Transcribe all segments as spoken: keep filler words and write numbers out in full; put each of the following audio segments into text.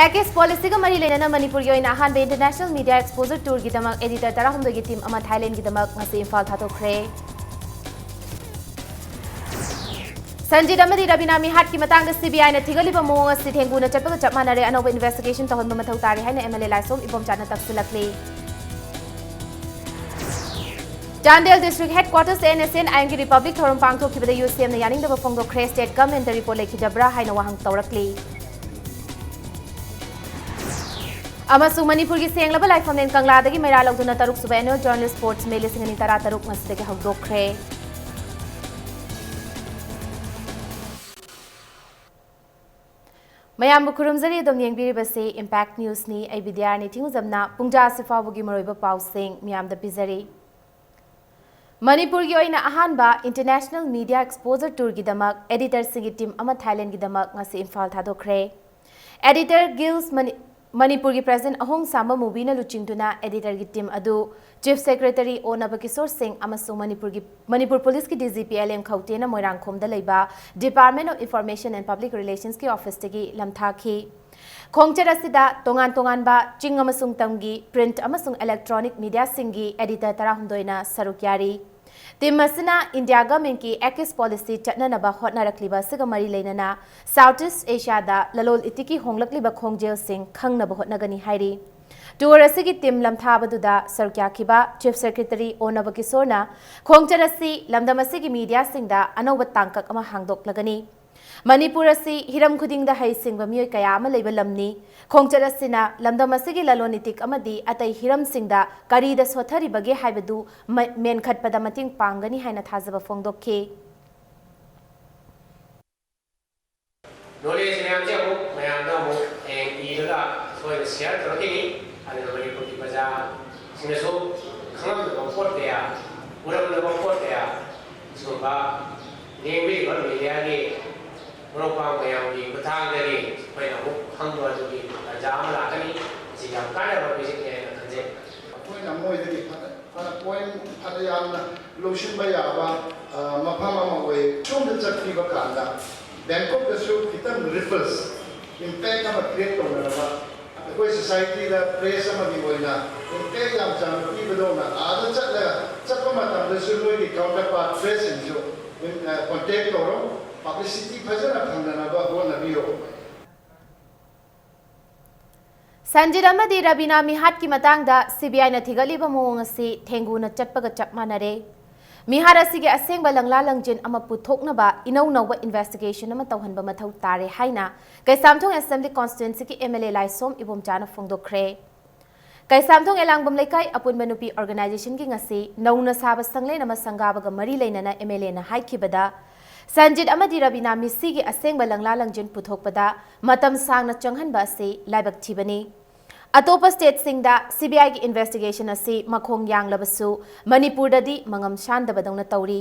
ꯑꯦꯛ ꯑꯦꯁ ꯄꯣꯂꯤꯁꯤꯒ ꯃꯔꯤ ꯂꯩꯅꯅ ꯃꯅꯤꯄꯨꯔꯒꯤ ꯑꯣꯏꯅ ꯑꯍꯥꯟꯕ International Media Exposure Tourꯒꯤꯗꯃꯛ editor ꯇꯔꯥꯍꯨꯝꯗꯣꯏꯒꯤ team ꯑꯃ ꯊꯥꯏꯂꯦꯟꯗꯒꯤꯗꯃꯛ ꯉꯁꯤ ꯏꯝꯐꯥꯜ ꯊꯥꯗꯣꯛꯈ꯭ꯔꯦ꯫ ꯁꯟꯖꯤꯠ ꯑꯃꯗꯤ ꯔꯕꯤꯅꯥ ꯃꯤꯍꯥꯠꯀꯤ ꯃꯇꯥꯡꯗ CBIꯅ ꯊꯤꯒꯠꯂꯤꯕ ꯃꯑꯣꯡ ꯑꯁꯤ ꯊꯦꯡꯒꯨꯅ ꯆꯠꯄꯒ ꯆꯞ ꯃꯥꯟꯅꯔꯦ, ꯑꯅꯧꯕ investigation ꯇꯧꯍꯟꯕ ꯃꯊꯧ ꯇꯥꯔꯦ ꯍꯥꯏꯅ MLA ꯂꯥꯏꯁꯣꯝ ꯏꯕꯣꯝꯆꯥꯅ ꯇꯛꯁꯤꯜꯂꯛꯂꯤ꯫ Chandel District Headquarters NSCN-IMꯒꯤ Republic ꯊꯧꯔꯝ ꯄꯥꯡꯊꯣꯛꯈꯤꯕꯗ UCMꯅ ꯌꯥꯅꯤꯡꯗꯕ ꯐꯣꯡꯗꯣꯛꯈ꯭ꯔꯦ꯫ State Governmentꯇ report ꯂꯩꯈꯤꯗꯕ꯭ꯔꯥ ꯍꯥꯏꯅ ꯋꯥꯍꯪ ꯇꯧꯔꯛꯂꯤ꯫ ꯑꯃꯁꯨꯡ ꯃꯅꯤꯄꯨꯔꯒꯤ ꯁꯦꯡꯂꯕ ꯂꯥꯏꯐꯝꯂꯦꯟ ꯀꯪꯂꯥꯗꯒꯤ ꯃꯩꯔꯥ ꯂꯧꯗꯨꯅ ꯇꯔꯨꯛꯁꯨꯕ Annual Journalist Sports Meet ꯂꯤꯁꯤꯡ ꯑꯅꯤ ꯇꯔꯥ ꯇꯔꯨꯛ ꯉꯁꯤꯗꯒꯤ ꯍꯧꯗꯣꯛꯈ꯭ꯔꯦ꯫ ꯃꯌꯥꯝꯕꯨ ꯈꯨꯔꯨꯝꯖꯔꯤ꯫ ꯑꯗꯨꯝ ꯌꯦꯡꯕꯤꯔꯤꯕꯁꯤ Impact Newsꯅꯤ꯫ ꯑꯩ ꯕꯤꯗ꯭ꯌꯥꯔꯥꯅꯤ ꯊꯤꯡꯉꯨꯖꯝꯅ ꯄꯨꯡꯖꯥ ꯑꯁꯤ ꯐꯥꯎꯕꯒꯤ ꯃꯔꯨꯑꯣꯏꯕ ꯄꯥꯎꯁꯤꯡ ꯃꯤꯌꯥꯝꯗ ꯄꯤꯖꯔꯤ꯫ ꯃꯅꯤꯄꯨꯔꯒꯤ ꯑꯣꯏꯅ ꯑꯍꯥꯟꯕ International Media Exposure Tourꯒꯤꯗꯃꯛ editorꯁꯤꯡꯒꯤ team ꯑꯃ ꯊꯥꯏꯂꯦꯟꯗꯒꯤꯗꯃꯛ ꯉꯁꯤ ꯏꯝꯐꯥꯜ ꯊꯥꯗꯣꯛꯈ꯭ꯔꯦ꯫ Editor Guild ꯃꯅꯤ-, ꯃꯅꯤꯄꯨꯔꯒꯤ President ꯑꯍꯣꯡ ꯁꯥꯝꯕ ꯃꯨꯕꯤꯅ ꯂꯨꯆꯤꯡꯗꯨꯅ editorꯒꯤ team ꯑꯗꯨ Chief Secretary ꯑꯣ ꯅꯕꯀꯤꯁꯣꯔ ꯁꯤꯡ ꯑꯃꯁꯨꯡ ꯃꯅꯤꯄꯨꯔꯒꯤ, ꯃꯅꯤꯄꯨꯔ ꯄꯨꯂꯤꯁꯀꯤ DGP LM ꯈꯧꯇꯦꯅ ꯃꯣꯏꯔꯥꯡꯈꯣꯝꯗ ꯂꯩꯕ Department of Information and Public Relationsꯀꯤ officeꯇꯒꯤ ꯂꯝꯊꯥꯈꯤ꯫ ꯈꯣꯡꯆꯠ ꯑꯁꯤꯗ ꯇꯣꯉꯥꯟ ꯇꯣꯉꯥꯟꯕ ꯆꯤꯡ ꯑꯃꯁꯨꯡ ꯇꯝꯒꯤ print ꯑꯃꯁꯨꯡ electronic mediaꯁꯤꯡꯒꯤ editor ꯇꯔꯥꯍꯨꯝꯗꯣꯏꯅ ꯁꯔꯨꯛ ꯌꯥꯔꯤ꯫ Team ꯑꯁꯤꯅ India Governmentꯀꯤ ꯑꯦꯛ ꯏꯁ ꯄꯣꯂꯤꯁꯤ ꯆꯠꯅꯅꯕ ꯍꯣꯠꯅꯔꯛꯂꯤꯕ ꯑꯁꯤꯒ ꯃꯔꯤ ꯂꯩꯅꯅ South East Asiaꯗ ꯂꯂꯣꯟ ꯏꯇꯤꯛꯀꯤ ꯍꯣꯡꯂꯛꯂꯤꯕ ꯈꯣꯡꯖꯦꯜꯁꯤꯡ ꯈꯪꯅꯕ ꯍꯣꯠꯅꯒꯅꯤ ꯍꯥꯏꯔꯤ꯫ Tour ꯑꯁꯤꯒꯤ team ꯂꯝꯊꯥꯕꯗꯨꯗ ꯁꯔꯨꯛ ꯌꯥꯈꯤꯕ Chief Secretary ꯑꯣ ꯅꯕꯀꯤꯁꯣꯔꯅ ꯈꯣꯡꯆꯠ ꯑꯁꯤ ꯂꯝꯗꯝ ꯑꯁꯤꯒꯤ mediaꯁꯤꯡꯗ ꯑꯅꯧꯕ ꯇꯥꯡꯀꯛ ꯑꯃ ꯍꯥꯡꯗꯣꯛꯂꯒꯅꯤ꯫ ꯃꯅꯤꯄꯨꯔ ꯑꯁꯤ ꯍꯤꯔꯝ ꯈꯨꯗꯤꯡꯗ ꯍꯩꯁꯤꯡꯕ ꯃꯤꯑꯣꯏ ꯀꯌꯥ ꯑꯃ ꯂꯩꯕ ꯂꯝꯅꯤ꯫ ꯈꯣꯡꯆꯠ ꯑꯁꯤꯅ ꯂꯝꯗꯝ ꯑꯁꯤꯒꯤ ꯂꯂꯣꯟ ꯏꯇꯤꯛ ꯑꯃꯗꯤ ꯑꯇꯩ ꯍꯤꯔꯝꯁꯤꯡꯗ ꯀꯔꯤꯗ ꯁꯣꯠꯊꯔꯤꯕꯒꯦ ꯍꯥꯏꯕꯗꯨ ꯃ-, ꯃꯦꯟꯈꯠꯄꯗ ꯃꯇꯦꯡ ꯄꯥꯡꯒꯅꯤ ꯍꯥꯏꯅ ꯊꯥꯖꯕ ꯐꯣꯡꯗꯣꯛꯈꯤ꯫ Knowledge ꯃꯌꯥꯝꯁꯦ ꯑꯃꯨꯛ ꯃꯌꯥꯝꯗ ꯑꯃꯨꯛ ꯍꯌꯦꯡ ꯏꯔꯒ ꯑꯩꯈꯣꯏꯅ share ꯇꯧꯔꯛꯈꯤꯅꯤ꯫ ꯑꯗꯨꯅ ꯃꯅꯤꯄꯨꯔꯒꯤ ꯄ꯭ꯔꯖꯥꯁꯤꯡꯅꯁꯨ ꯈꯪꯉꯝꯗꯕ ꯄꯣꯠ ꯀꯌꯥ, ꯎꯔꯝꯗꯕ ꯄꯣꯠ ꯀꯌꯥ, ꯁꯤꯒꯨꯝꯕ ꯂꯦꯡꯕꯤꯔꯤꯕ mediaꯒꯤ ꯃꯔꯨꯞ ꯃꯄꯥꯡ ꯃꯌꯥꯝꯒꯤ ꯈꯨꯠꯊꯥꯡꯗꯒꯤ ꯑꯩꯈꯣꯏꯅ ꯑꯃꯨꯛ ꯈꯪꯕ ꯑꯗꯨꯒꯤ ꯇꯥꯟꯖꯥ ꯑꯃ ꯂꯥꯛꯀꯅꯤ꯫ ꯃꯁꯤ ꯌꯥꯝ ꯀꯥꯟꯅꯕ ꯃꯤꯁꯛꯅꯤ ꯍꯥꯏꯅ ꯈꯟꯖꯩ꯫ ꯑꯩꯈꯣꯏꯅ ꯃꯣꯏꯗꯒꯤ ꯐꯅ, ꯐꯅ point ꯐꯅ ꯌꯥꯝꯅ ꯂꯧꯁꯤꯟꯕ ꯌꯥꯕ, ꯑ, ꯃꯐꯝ ꯑꯃ ꯑꯣꯏ꯫ ꯁꯣꯝꯗ ꯆꯠꯈꯤꯕ ꯀꯥꯟꯗ ꯕꯦꯡꯀꯣꯛꯇꯁꯨ ꯈꯤꯇꯪ ripples Impact ꯑꯃ create ꯇꯧꯅꯅꯕ ꯑꯩꯈꯣꯏ society ꯗ press ꯑꯃꯒꯤ ꯑꯣꯏꯅ impact ꯌꯥꯝ ꯆꯥꯎꯅ ꯄꯤꯕꯗꯧꯅ ꯑꯥꯗ ꯆꯠꯂꯒ ꯆꯠꯄ ꯃꯇꯝꯗꯁꯨ ꯅꯣꯏꯒꯤ counterpart press ꯁꯤꯡꯁꯨ contact ꯇꯧꯔꯣ, publicity ꯐꯖꯅ ꯐꯪꯅꯅꯕ ꯍꯣꯠꯅꯕꯤꯌꯣ꯫ ꯁꯟꯖꯤꯠ ꯑꯃꯗꯤ ꯔꯕꯤꯅꯥ ꯃꯤꯍꯥꯠꯀꯤ ꯃꯇꯥꯡꯗ CBI ꯅ ꯊꯤꯒꯠꯂꯤꯕ ꯃꯑꯣꯡ ꯑꯁꯤ ꯊꯦꯡꯒꯨꯅ ꯆꯠꯄꯒ ꯆꯞ ꯃꯥꯟꯅꯔꯦ꯫ ꯃꯤꯍꯥꯠ ꯑꯁꯤꯒꯤ ꯑꯁꯦꯡꯕ ꯂꯪꯂꯥ ꯂꯪꯖꯤꯟ ꯑꯃ ꯄꯨꯊꯣꯛꯅꯕ ꯏꯅꯧ ꯅꯧꯕ investigation ꯑꯃ ꯇꯧꯍꯟꯕ ꯃꯊꯧ ꯇꯥꯔꯦ ꯍꯥꯏꯅ ꯀꯩꯁꯥꯝꯊꯣꯡ Assembly Constituency ꯒꯤ MLA ꯂꯥꯏꯁꯣꯝ ꯏꯕꯣꯝꯆꯥꯅ ꯐꯣꯡꯗꯣꯛꯈ꯭ꯔꯦ꯫ ꯀꯩꯁꯥꯝꯊꯣꯡ ꯑꯦꯂꯥꯡꯕꯝ ꯂꯩꯀꯥꯏ ꯑꯄꯨꯟꯕ ꯅꯨꯄꯤ organization ꯒꯤ ꯉꯁꯤ ꯅꯧꯅ ꯁꯥꯕ ꯁꯪꯂꯦꯟ ꯑꯃ ꯁꯪꯒꯥꯕꯒ ꯃꯔꯤ ꯂꯩꯅꯅ MLA ꯅ ꯍꯥꯏꯈꯤꯕꯗ, ꯁꯟꯖꯤꯠ ꯑꯃꯗꯤ ꯔꯕꯤꯅꯥ ꯃꯤꯁꯤꯒꯤ ꯑꯁꯦꯡꯕ ꯂꯪꯂꯥ ꯂꯪꯖꯤꯟ ꯄꯨꯊꯣꯛꯄꯗ ꯃꯇꯝ ꯁꯥꯡꯅ ꯆꯪꯍꯟꯕ ꯑꯁꯤ ꯂꯥꯏꯕꯛ ꯊꯤꯕꯅꯤ꯫ ꯑꯇꯣꯞꯄ state ꯁꯤꯡꯗ CBI ꯒꯤ investigation ꯑꯁꯤ ꯃꯈꯣꯡ ꯌꯥꯡꯂꯕꯁꯨ ꯃꯅꯤꯄꯨꯔꯗꯗꯤ ꯃꯉꯝ ꯁꯥꯟꯗꯕꯗꯧꯅ ꯇꯧꯔꯤ꯫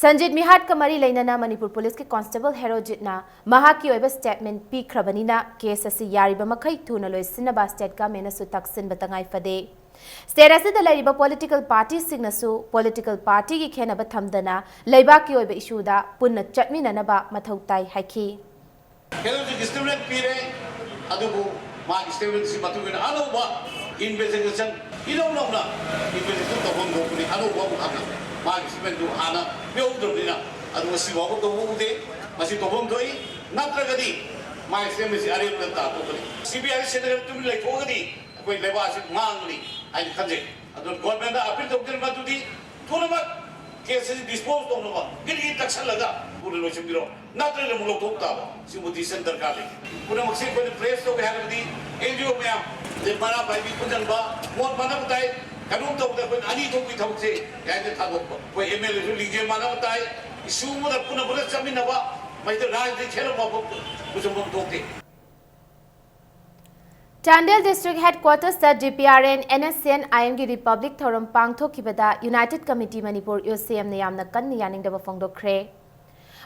ꯁꯟꯖꯤꯠ ꯃꯤꯍꯥꯠꯀ ꯃꯔꯤ ꯂꯩꯅꯅ ꯃꯅꯤꯄꯨꯔ ꯄꯨꯂꯤꯁꯀꯤ constable ꯍꯦꯔꯣꯖꯤꯠꯅ ꯃꯍꯥꯛꯀꯤ ꯑꯣꯏꯕ statement ꯄꯤꯈ꯭ꯔꯕꯅꯤꯅ case ꯑꯁꯤ ꯌꯥꯔꯤꯕ ꯃꯈꯩ ꯊꯨꯅ ꯂꯣꯏꯁꯤꯟꯅꯕ state government ꯅꯁꯨ ꯇꯛꯁꯤꯟꯕ ꯇꯉꯥꯏ ꯐꯗꯦ꯫ State ꯑꯁꯤꯗ ꯂꯩꯔꯤꯕ political party ꯁꯤꯡꯅꯁꯨ political party ꯒꯤ ꯈꯦꯟꯅꯕ ꯊꯝꯗꯅ ꯂꯩꯕꯥꯛꯀꯤ ꯑꯣꯏꯕ issue ꯗ ꯄꯨꯟꯅ ꯆꯠꯃꯤꯟꯅꯅꯕ ꯃꯊꯧ ꯇꯥꯏ ꯍꯥꯏꯈꯤ꯫ ꯀꯩꯅꯣꯁꯨ statement ꯄꯤꯔꯦ꯫ ꯑꯗꯨꯕꯨ ꯃꯥꯒꯤ statement ꯁꯤ ꯃꯇꯨꯡ ꯏꯟꯅ ꯑꯅꯧꯕ investigation ꯏꯅꯧ ꯅꯧꯅ investigation ꯇꯧꯐꯝ ꯊꯣꯛꯄꯅꯤ꯫ ꯑꯅꯧꯕ ꯑꯃꯨꯛ ꯍꯟꯅ ꯃꯥꯒꯤ statement ꯗꯨ ꯍꯥꯟꯅ ꯄꯤꯍꯧꯗ꯭ꯔꯕꯅꯤꯅ ꯑꯗꯨ ꯉꯁꯤ ꯐꯥꯎꯕ ꯇꯧꯕ ꯎꯗꯦ꯫ ꯃꯁꯤ ꯇꯧꯐꯝ ꯊꯣꯛꯏ꯫ ꯅꯠꯇ꯭ꯔꯒꯗꯤ ꯃꯥꯒꯤ statement ꯁꯤ ꯑꯔꯦꯝꯕꯗ ꯇꯥꯊꯣꯛꯀꯅꯤ꯫ CBI ꯁꯦꯟꯅꯔꯒ ꯇꯨꯃꯤꯟ ꯂꯩꯊꯣꯛꯑꯒꯗꯤ ꯑꯩꯈꯣꯏ ꯂꯩꯕꯥꯛ ꯑꯁꯤ ꯃꯥꯡꯒꯅꯤ ꯍꯥꯏꯅ ꯈꯟꯖꯩ꯫ ꯑꯗꯨꯅ government ꯗ appeal ꯇꯧꯖꯔꯤꯕ ꯑꯗꯨꯗꯤ ꯊꯨꯅꯃꯛ case ꯑꯁꯤ dispose ꯇꯧꯅꯕ ꯒꯤꯔꯤ ꯒꯤꯔꯤ ꯇꯛꯁꯜꯂꯒ ꯊꯨꯅ ꯂꯣꯏꯁꯤꯟꯕꯤꯔꯣ꯫ ꯅꯠꯇ꯭ꯔꯒꯅ ꯑꯃꯨꯛ ꯂꯧꯊꯣꯛ ꯇꯥꯕ꯫ ꯁꯤꯒꯨꯝꯕ decision ꯗꯔꯀꯥꯔ ꯂꯩ꯫ ꯄꯨꯝꯅꯃꯛꯁꯤ ꯑꯩꯈꯣꯏꯅ press ꯇꯧꯒꯦ ꯍꯥꯏꯔꯕꯗꯤ NGO ꯃꯌꯥꯝ, ꯑꯗꯩ ꯃꯔꯥ ꯄꯥꯏꯕꯤ ꯄꯨꯟꯁꯤꯟꯕ, ꯃꯣꯠ ꯃꯥꯟꯅꯕ ꯇꯥꯏ, ꯀꯩꯅꯣꯝ ꯇꯧꯕꯗ ꯑꯩꯈꯣꯏꯅ ꯑꯅꯤ ꯊꯣꯛꯄꯒꯤ ꯊꯕꯛꯁꯦ ꯌꯥꯏꯗ ꯊꯥꯗꯣꯛꯄ꯫ ꯑꯩꯈꯣꯏ MLA ꯁꯨ ꯂꯤꯡꯖꯦꯜ ꯃꯥꯟꯅꯕ ꯇꯥꯏ, issue ꯑꯃꯗ ꯄꯨꯟꯅ ꯄꯨꯟꯅ ꯆꯠꯃꯤꯟꯅꯕ, ꯃꯁꯤꯗ ꯔꯥꯖꯅꯤꯇꯤ ꯈꯦꯠꯅꯕ ꯋꯥꯐꯝ ꯄꯨꯁꯟꯐꯝ ꯊꯣꯛꯇꯦ꯫ ꯆꯥꯟꯗꯦꯜ District Headquarters ꯇ DPRN NSCN IM ꯒꯤ Republic ꯊꯧꯔꯝ ꯄꯥꯡꯊꯣꯛꯈꯤꯕꯗ United Committee Manipur, UCM ꯅ ꯌꯥꯝꯅ ꯀꯟꯅ ꯌꯥꯅꯤꯡꯗꯕ ꯐꯣꯡꯗꯣꯛꯈ꯭ꯔꯦ꯫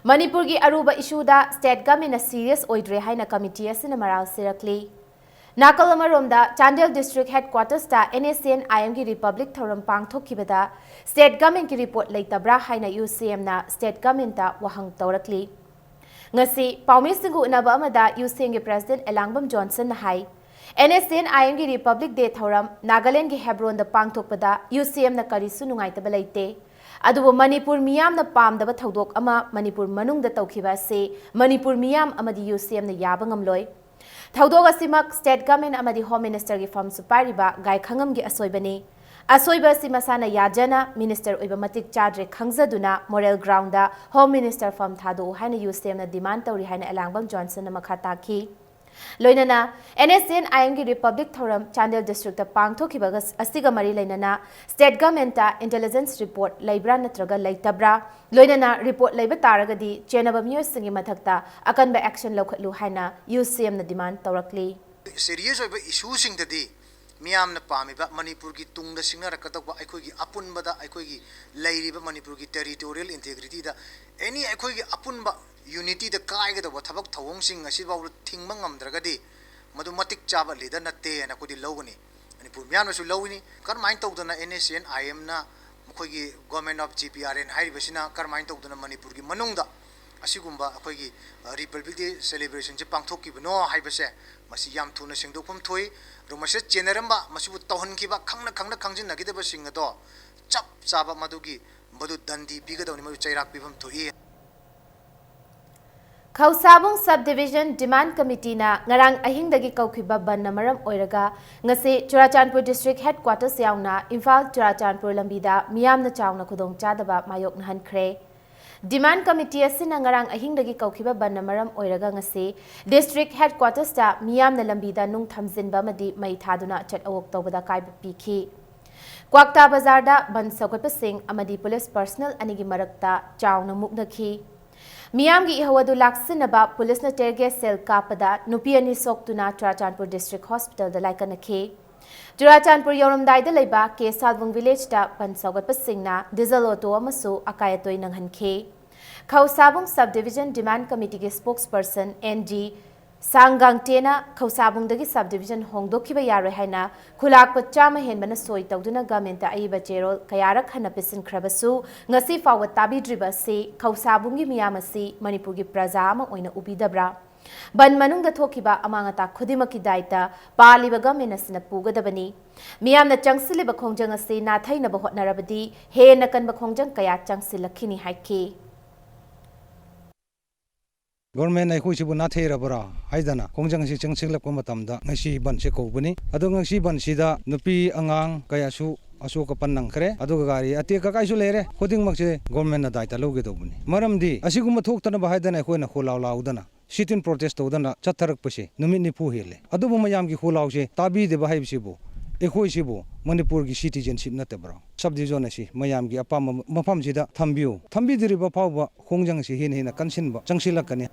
ꯃꯅꯤꯄꯨꯔꯒꯤ ꯑꯔꯨꯕ issue ꯗ state government ꯅ serious ꯑꯣꯏꯗ꯭ꯔꯦ ꯍꯥꯏꯅ committee ꯑꯁꯤꯅ ꯃꯔꯥꯜ ꯁꯤꯔꯛꯂꯤ꯫ ꯅꯥꯀꯜ ꯑꯃꯔꯣꯝꯗ, ꯆꯥꯟꯗꯦꯜ District Headquarters ꯇ NSCN IM ꯒꯤ Republic ꯊꯧꯔꯝ ꯄꯥꯡꯊꯣꯛꯈꯤꯕꯗ state government ꯀꯤ report ꯂꯩꯇꯕ꯭ꯔꯥ ꯍꯥꯏꯅ UCM ꯅ state government ꯇ ꯋꯥꯍꯪ ꯇꯧꯔꯛꯂꯤ꯫ ꯉꯁꯤ ꯄꯥꯎꯃꯤꯁꯤꯡꯒ ꯎꯅꯕ ꯑꯃꯗ ꯌꯨ ꯁꯤ ꯑꯦꯝꯒꯤ president Elangbam ꯖꯣꯟꯁꯟꯅ high, and S C and ꯑꯥꯏ ꯑꯦꯝꯒꯤ ꯔꯤꯄꯕ꯭ꯂꯤꯛ ꯗꯦ ꯊꯧꯔꯝ ꯅꯥꯒꯥꯂꯦꯟꯗꯒꯤ ꯍꯦꯕ꯭ꯔꯣꯟꯗ ꯄꯥꯡꯊꯣꯛꯄꯗ ꯌꯨ ꯁꯤ ꯑꯦꯝꯅ ꯀꯔꯤꯁꯨ ꯅꯨꯡꯉꯥꯏꯇꯕ ꯂꯩꯇꯦ꯫ ꯑꯗꯨꯕꯨ ꯃꯅꯤꯄꯨꯔ ꯃꯤꯌꯥꯝꯅ ꯄꯥꯝꯗꯕ ꯊꯧꯗꯣꯛ ꯑꯃ ꯃꯅꯤꯄꯨꯔ ꯃꯅꯨꯡꯗ ꯇꯧꯈꯤꯕ ꯑꯁꯤ ꯃꯅꯤꯄꯨꯔ ꯃꯤꯌꯥꯝ ꯑꯃꯗꯤ ꯌꯨ ꯁꯤ ꯑꯦꯝꯅ ꯌꯥꯕ ꯉꯝꯂꯣꯏ꯫ ꯊꯧꯗꯣꯛ ꯑꯁꯤꯃꯛ ꯁ꯭ꯇꯦꯠ ꯒꯚꯔꯟꯃꯦꯟꯠ ꯑꯃꯗꯤ ꯍꯣꯝ ꯃꯤꯅꯤꯁꯇꯔꯒꯤ ꯐꯝꯁꯨ ꯄꯥꯏꯔꯤꯕ ꯒꯥꯏꯈꯉꯝꯒꯤ ꯑꯁꯣꯏꯕꯅꯤ꯫ ꯑꯁꯣꯏꯕ ꯑꯁꯤ ꯃꯁꯥꯅ ꯌꯥꯖꯅ ꯃꯤꯅꯤꯁꯇꯔ ꯑꯣꯏꯕ ꯃꯇꯤꯛ ꯆꯥꯗ꯭ꯔꯦ ꯈꯪꯖꯗꯨꯅ ꯃꯣꯔꯦꯜ ꯒ꯭ꯔꯥꯎꯟꯗ ꯍꯣꯝ ꯃꯤꯅꯤꯁꯇꯔ ꯐꯝ ꯊꯥꯗꯣꯛꯎ ꯍꯥꯏꯅ ꯌꯨ ꯁꯤ ꯑꯦꯝꯅ ꯗꯤꯃꯥꯟ ꯇꯧꯔꯤ ꯍꯥꯏꯅ ꯑꯦꯂꯥꯡꯕꯝ ꯖꯣꯟꯁꯟꯅ ꯃꯈꯥ ꯇꯥꯈꯤ꯫ ꯂꯣꯏꯅꯅ ꯑꯦꯟ ꯑꯦꯁ ꯁꯤ ꯑꯦꯟ ꯑꯥꯏ ꯑꯦꯝꯒꯤ ꯔꯤꯄꯕ꯭ꯂꯤꯛ ꯊꯧꯔꯝ ꯆꯥꯟꯗꯦꯜ ꯗꯤꯁꯇ꯭ꯔꯤꯛꯇ ꯄꯥꯡꯊꯣꯛꯈꯤꯕ ꯑꯁꯤꯒ ꯃꯔꯤ ꯂꯩꯅꯅ ꯁ꯭ꯇꯦꯠ ꯒꯚꯔꯟꯃꯦꯟꯠꯇ ꯏꯟꯇꯦꯂꯤꯖꯦꯟꯁ ꯔꯤꯄꯣꯔꯠ ꯂꯩꯕ꯭ꯔꯥ ꯅꯠꯇ꯭ꯔꯒ ꯂꯩꯇꯕ꯭ꯔꯥ? ꯂꯣꯏꯅꯅ ꯔꯤꯄꯣꯔꯠ ꯂꯩꯕ ꯇꯥꯔꯒꯗꯤ ꯆꯦꯟꯅꯕ ꯃꯤꯑꯣꯏꯁꯤꯡꯒꯤ ꯃꯊꯛꯇ ꯑꯀꯟꯕ ꯑꯦꯛꯁꯟ ꯂꯧꯈꯠꯂꯨ ꯍꯥꯏꯅ ꯌꯨ ꯁꯤ ꯑꯦꯝꯅ ꯗꯤꯃꯥꯟ ꯇꯧꯔꯛꯂꯤ꯫ ꯁꯦꯔꯤꯌꯁ ꯑꯣꯏꯕ ꯏꯁꯨꯁꯤꯡꯗꯗꯤ ꯃꯤꯌꯥꯝꯅ ꯄꯥꯝꯃꯤꯕ ꯃꯅꯤꯄꯨꯔꯒꯤ ꯇꯨꯡꯗ ꯁꯤꯡꯅꯔꯛꯀꯗꯧꯕ ꯑꯩꯈꯣꯏꯒꯤ ꯑꯄꯨꯟꯕꯗ ꯑꯩꯈꯣꯏꯒꯤ ꯂꯩꯔꯤꯕ ꯃꯅꯤꯄꯨꯔꯒꯤ ꯇꯦꯔꯤꯇꯣꯔꯤꯌꯦꯜ ꯏꯟꯇꯦꯒ꯭ꯔꯤꯇꯤꯗ ꯑꯦꯅꯤ ꯑꯩꯈꯣꯏꯒꯤ ꯑꯄꯨꯟꯕ ꯌꯨꯅꯤꯇꯤꯗ ꯀꯥꯏꯒꯗꯧꯕ ꯊꯕꯛ ꯊꯧꯑꯣꯡꯁꯤꯡ ꯑꯁꯤꯐꯥꯎꯗ ꯊꯤꯡꯕ ꯉꯝꯗ꯭ꯔꯒꯗꯤ ꯃꯗꯨ ꯃꯇꯤꯛ ꯆꯥꯕ ꯂꯤꯗꯔ ꯅꯠꯇꯦ ꯍꯥꯏꯅ ꯑꯩꯈꯣꯏꯗꯤ ꯂꯧꯒꯅꯤ꯫ ꯃꯅꯤꯄꯨꯔ ꯃꯤꯌꯥꯝꯅꯁꯨ ꯂꯧꯏꯅꯤ꯫ ꯀꯔꯝꯍꯥꯏꯅ ꯇꯧꯗꯅ and S C and I ꯑꯦꯝꯅ ꯃꯈꯣꯏꯒꯤ government of G P R N ꯍꯥꯏꯔꯤꯕꯁꯤꯅ ꯀꯔꯝꯍꯥꯏꯅ ꯇꯧꯗꯅ ꯃꯅꯤꯄꯨꯔꯒꯤ ꯃꯅꯨꯡꯗ ꯑꯁꯤꯒꯨꯝꯕ ꯑꯩꯈꯣꯏꯒꯤ ꯔꯤꯄꯕ꯭ꯂꯤꯛ ꯗꯦ ꯁꯦꯂꯦꯕ꯭ꯔꯦꯁꯟꯁꯦ ꯄꯥꯡꯊꯣꯛꯈꯤꯕꯅꯣ ꯍꯥꯏꯕꯁꯦ ꯃꯁꯤ ꯌꯥꯝ ꯊꯨꯅ ꯁꯦꯡꯗꯣꯛꯐꯝ ꯊꯣꯛꯏ꯫ ꯑꯗꯨꯒ ꯃꯁꯤꯗ ꯆꯦꯟꯅꯔꯝꯕ, ꯃꯁꯤꯕꯨ ꯇꯧꯍꯟꯈꯤꯕ, ꯈꯪꯅ ꯈꯪꯅ ꯈꯪꯖꯤꯟꯅꯈꯤꯗꯕꯁꯤꯡ ꯑꯗꯣ ꯆꯞ ꯆꯥꯕ ꯃꯗꯨꯒꯤ ꯃꯗꯨ ꯗꯟꯗꯤ ꯄꯤꯒꯗꯧꯅꯤ, ꯃꯗꯨ ꯆꯩꯔꯥꯛ ꯄꯤꯐꯝ ꯊꯣꯛꯏ꯫ ꯈꯧꯁꯥꯕꯨꯡ ꯁꯕ ꯗꯤꯕꯤꯖꯟ ꯗꯤꯃꯥꯟ ꯀꯃꯤꯇꯤꯅ ꯉꯔꯥꯡ ꯑꯍꯤꯡꯗꯒꯤ ꯀꯧꯈꯤꯕ ꯕꯟꯅ ꯃꯔꯝ ꯑꯣꯏꯔꯒ ꯉꯁꯤ ꯆꯨꯔꯥꯆꯥꯟꯄꯨꯔ ꯗꯤꯁꯇ꯭ꯔꯤꯛ ꯍꯦꯗꯀ꯭ꯋꯥꯇꯔꯁ ꯌꯥꯎꯅ ꯏꯝꯐꯥꯜ ꯆꯨꯔꯥꯆꯥꯟꯄꯨꯔ ꯂꯝꯕꯤꯗ ꯃꯤꯌꯥꯝꯅ ꯆꯥꯎꯅ ꯈꯨꯗꯣꯡꯆꯥꯗꯕ ꯃꯥꯌꯣꯛꯅꯍꯟꯈ꯭ꯔꯦ꯫ ꯗꯤꯃꯥꯟ ꯀꯃꯤꯇꯤ ꯑꯁꯤꯅ ꯉꯔꯥꯡ ꯑꯍꯤꯡꯗꯒꯤ ꯀꯧꯈꯤꯕ ꯕꯟꯅ ꯃꯔꯝ ꯑꯣꯏꯔꯒ ꯉꯁꯤ ꯗꯤꯁꯇ꯭ꯔꯤꯛ ꯍꯦꯗꯀ꯭ꯋꯥꯇꯔꯁꯇ ꯃꯤꯌꯥꯝꯅ ꯂꯝꯕꯤꯗ ꯅꯨꯡ ꯊꯝꯖꯤꯟꯕ ꯑꯃꯗꯤ ꯃꯩ ꯊꯥꯗꯨꯅ ꯑꯆꯠ ꯑꯋꯣꯛ ꯇꯧꯕꯗ ꯑꯀꯥꯏꯕ ꯄꯤꯈꯤ꯫ ꯀ꯭ꯋꯥꯛꯇꯥ ꯕꯖꯥꯔꯗ ꯕꯟ ꯁꯧꯒꯠꯄꯁꯤꯡ ꯑꯃꯗꯤ ꯄꯨꯂꯤꯁ ꯄꯔꯁꯅꯦꯜ ꯑꯅꯤꯒꯤ ꯃꯔꯛꯇ ꯆꯥꯎꯅ ꯃꯨꯛꯅꯈꯤ꯫ ꯃꯤꯌꯥꯝꯒꯤ ꯏꯍꯧ ꯑꯗꯨ ꯂꯥꯛꯁꯤꯟꯅꯕ ꯄꯨꯂꯤꯁꯅ tear gas shell ꯀꯥꯞꯄꯗ ꯅꯨꯄꯤ ꯑꯅꯤ ꯁꯣꯛꯇꯨꯅ ꯆꯨꯔꯥꯆꯥꯟꯄꯨꯔ ꯗꯤꯁꯇ꯭ꯔꯤꯛ ꯍꯣꯁꯄꯤꯇꯥꯜꯗ ꯂꯥꯏꯀꯠꯅꯈꯤ꯫ ꯆꯨꯔꯥꯆꯥꯟꯄꯨꯔ ꯌꯧꯔꯝꯗꯥꯏꯗ ꯂꯩꯕ ꯀꯦ ꯁꯥꯜꯕꯨꯡ ꯚꯤꯂꯦꯖꯇ ꯕꯟ ꯁꯧꯒꯠꯄꯁꯤꯡꯅ ꯗꯤꯖꯜ ꯑꯣꯇꯣ ꯑꯃꯁꯨ ꯑꯀꯥꯏ ꯑꯇꯣꯏ ꯅꯪꯍꯟꯈꯤ꯫ ꯈꯧꯁꯥꯕꯨꯡ ꯁꯕ ꯗꯤꯕꯤꯖꯟ ꯗꯤꯃꯥꯟ ꯀꯃꯤꯇꯤꯒꯤ ꯁ꯭ꯄꯣꯛꯁ ꯄꯔꯁꯟ ꯑꯦꯟ ꯖꯤ ꯁꯥꯡꯒꯥꯡꯇꯦꯅ ꯈꯧꯁꯥꯕꯨꯡꯗꯒꯤ sub division ꯍꯣꯡꯗꯣꯛꯈꯤꯕ ꯌꯥꯔꯣꯏ ꯍꯥꯏꯅ ꯈꯨꯂꯥꯛꯄ ꯆꯥꯝꯃ ꯍꯦꯟꯕꯅ ꯁꯣꯏ ꯇꯧꯗꯨꯅ governmentꯇ ꯑꯏꯕ ꯆꯦꯔꯣꯜ ꯀꯌꯥꯔꯛ ꯍꯟꯅ ꯄꯤꯁꯤꯟꯈ꯭ꯔꯕꯁꯨ, ꯉꯁꯤ ꯐꯥꯎꯕ ꯇꯥꯕꯤꯗ꯭ꯔꯤꯕ ꯑꯁꯤ ꯈꯧꯁꯥꯕꯨꯡꯒꯤ ꯃꯤꯌꯥꯝ ꯑꯁꯤ ꯃꯅꯤꯄꯨꯔꯒꯤ ꯄ꯭ꯔꯖꯥ ꯑꯃ ꯑꯣꯏꯅ ꯎꯕꯤꯗꯕ꯭ꯔꯥ? ꯕꯟ ꯃꯅꯨꯡꯗ ꯊꯣꯛꯈꯤꯕ ꯑꯃꯥꯡ ꯑꯇꯥ ꯈꯨꯗꯤꯡꯃꯛꯀꯤ ꯗꯥꯏꯇ ꯄꯥꯜꯂꯤꯕ government ꯑꯁꯤꯅ ꯄꯨꯒꯗꯕꯅꯤ꯫ ꯃꯤꯌꯥꯝꯅ ꯆꯪꯁꯤꯜꯂꯤꯕ ꯈꯣꯡꯖꯪ ꯑꯁꯤ ꯅꯥꯊꯩꯅꯕ ꯍꯣꯠꯅꯔꯕꯗꯤ ꯍꯦꯟꯅ ꯀꯟꯕ ꯈꯣꯡꯖꯪ ꯀꯌꯥ ꯆꯪꯁꯤꯜꯂꯛꯈꯤꯅꯤ ꯍꯥꯏꯈꯤ꯫ Government ꯑꯩꯈꯣꯏꯁꯤꯕꯨ ꯅꯥꯊꯩꯔꯕ꯭ꯔꯥ ꯍꯥꯏꯗꯅ ꯈꯣꯡꯖꯪ ꯑꯁꯤ ꯆꯪꯁꯤꯜꯂꯛꯄ ꯃꯇꯝꯗ ꯉꯁꯤ ꯕꯟꯁꯦ ꯀꯧꯕꯅꯤ꯫ ꯑꯗꯣ ꯉꯁꯤ ꯕꯟꯁꯤꯗ ꯅꯨꯄꯤ ꯑꯉꯥꯡ ꯀꯌꯥꯁꯨ ꯑꯁꯣꯛ ꯑꯄꯟ ꯅꯪꯈ꯭ꯔꯦ, ꯑꯗꯨꯒ ꯒꯥꯔꯤ ꯑꯇꯦꯛ ꯑꯀꯥꯏꯁꯨ ꯂꯩꯔꯦ꯫ ꯈꯨꯗꯤꯡꯃꯛꯁꯦ governmentꯅ ꯗꯥꯏꯇ ꯂꯧꯒꯗꯧꯕꯅꯤ꯫ ꯃꯔꯝꯗꯤ ꯑꯁꯤꯒꯨꯝꯕ ꯊꯣꯛꯇꯅꯕ ꯍꯥꯏꯗꯅ ꯑꯩꯈꯣꯏꯅ ꯈꯣꯜꯂꯥꯎ ꯂꯥꯎꯗꯅ sit in protest ꯇꯧꯗꯅ ꯆꯠꯊꯔꯛꯄꯁꯦ ꯅꯨꯃꯤꯠ ꯅꯤꯐꯨ ꯍꯦꯜꯂꯦ꯫ ꯑꯗꯨꯕꯨ ꯃꯌꯥꯝꯒꯤ ꯈꯣꯜꯂꯥꯎꯁꯦ ꯇꯥꯕꯤꯗꯕ ꯍꯥꯏꯕꯁꯤꯕꯨ ꯑꯩꯈꯣꯏꯁꯤꯕꯨ ꯃꯅꯤꯄꯨꯔꯒꯤ citizenship ꯅꯠꯇꯕ꯭ꯔꯣ? Sub division ꯑꯁꯤ ꯃꯌꯥꯝꯒꯤ ꯑꯄꯥꯝꯕ ꯃꯐꯝꯁꯤꯗ ꯊꯝꯕꯤꯌꯨ꯫ ꯊꯝꯕꯤꯗ꯭ꯔꯤꯕ ꯐꯥꯎꯕ ꯈꯣꯡꯖꯪ ꯑꯁꯤ ꯍꯦꯟꯅ ꯍꯦꯟꯅ ꯀꯟꯁꯤꯟꯕ ꯆꯪꯁꯤꯜꯂꯛꯀꯅꯤ꯫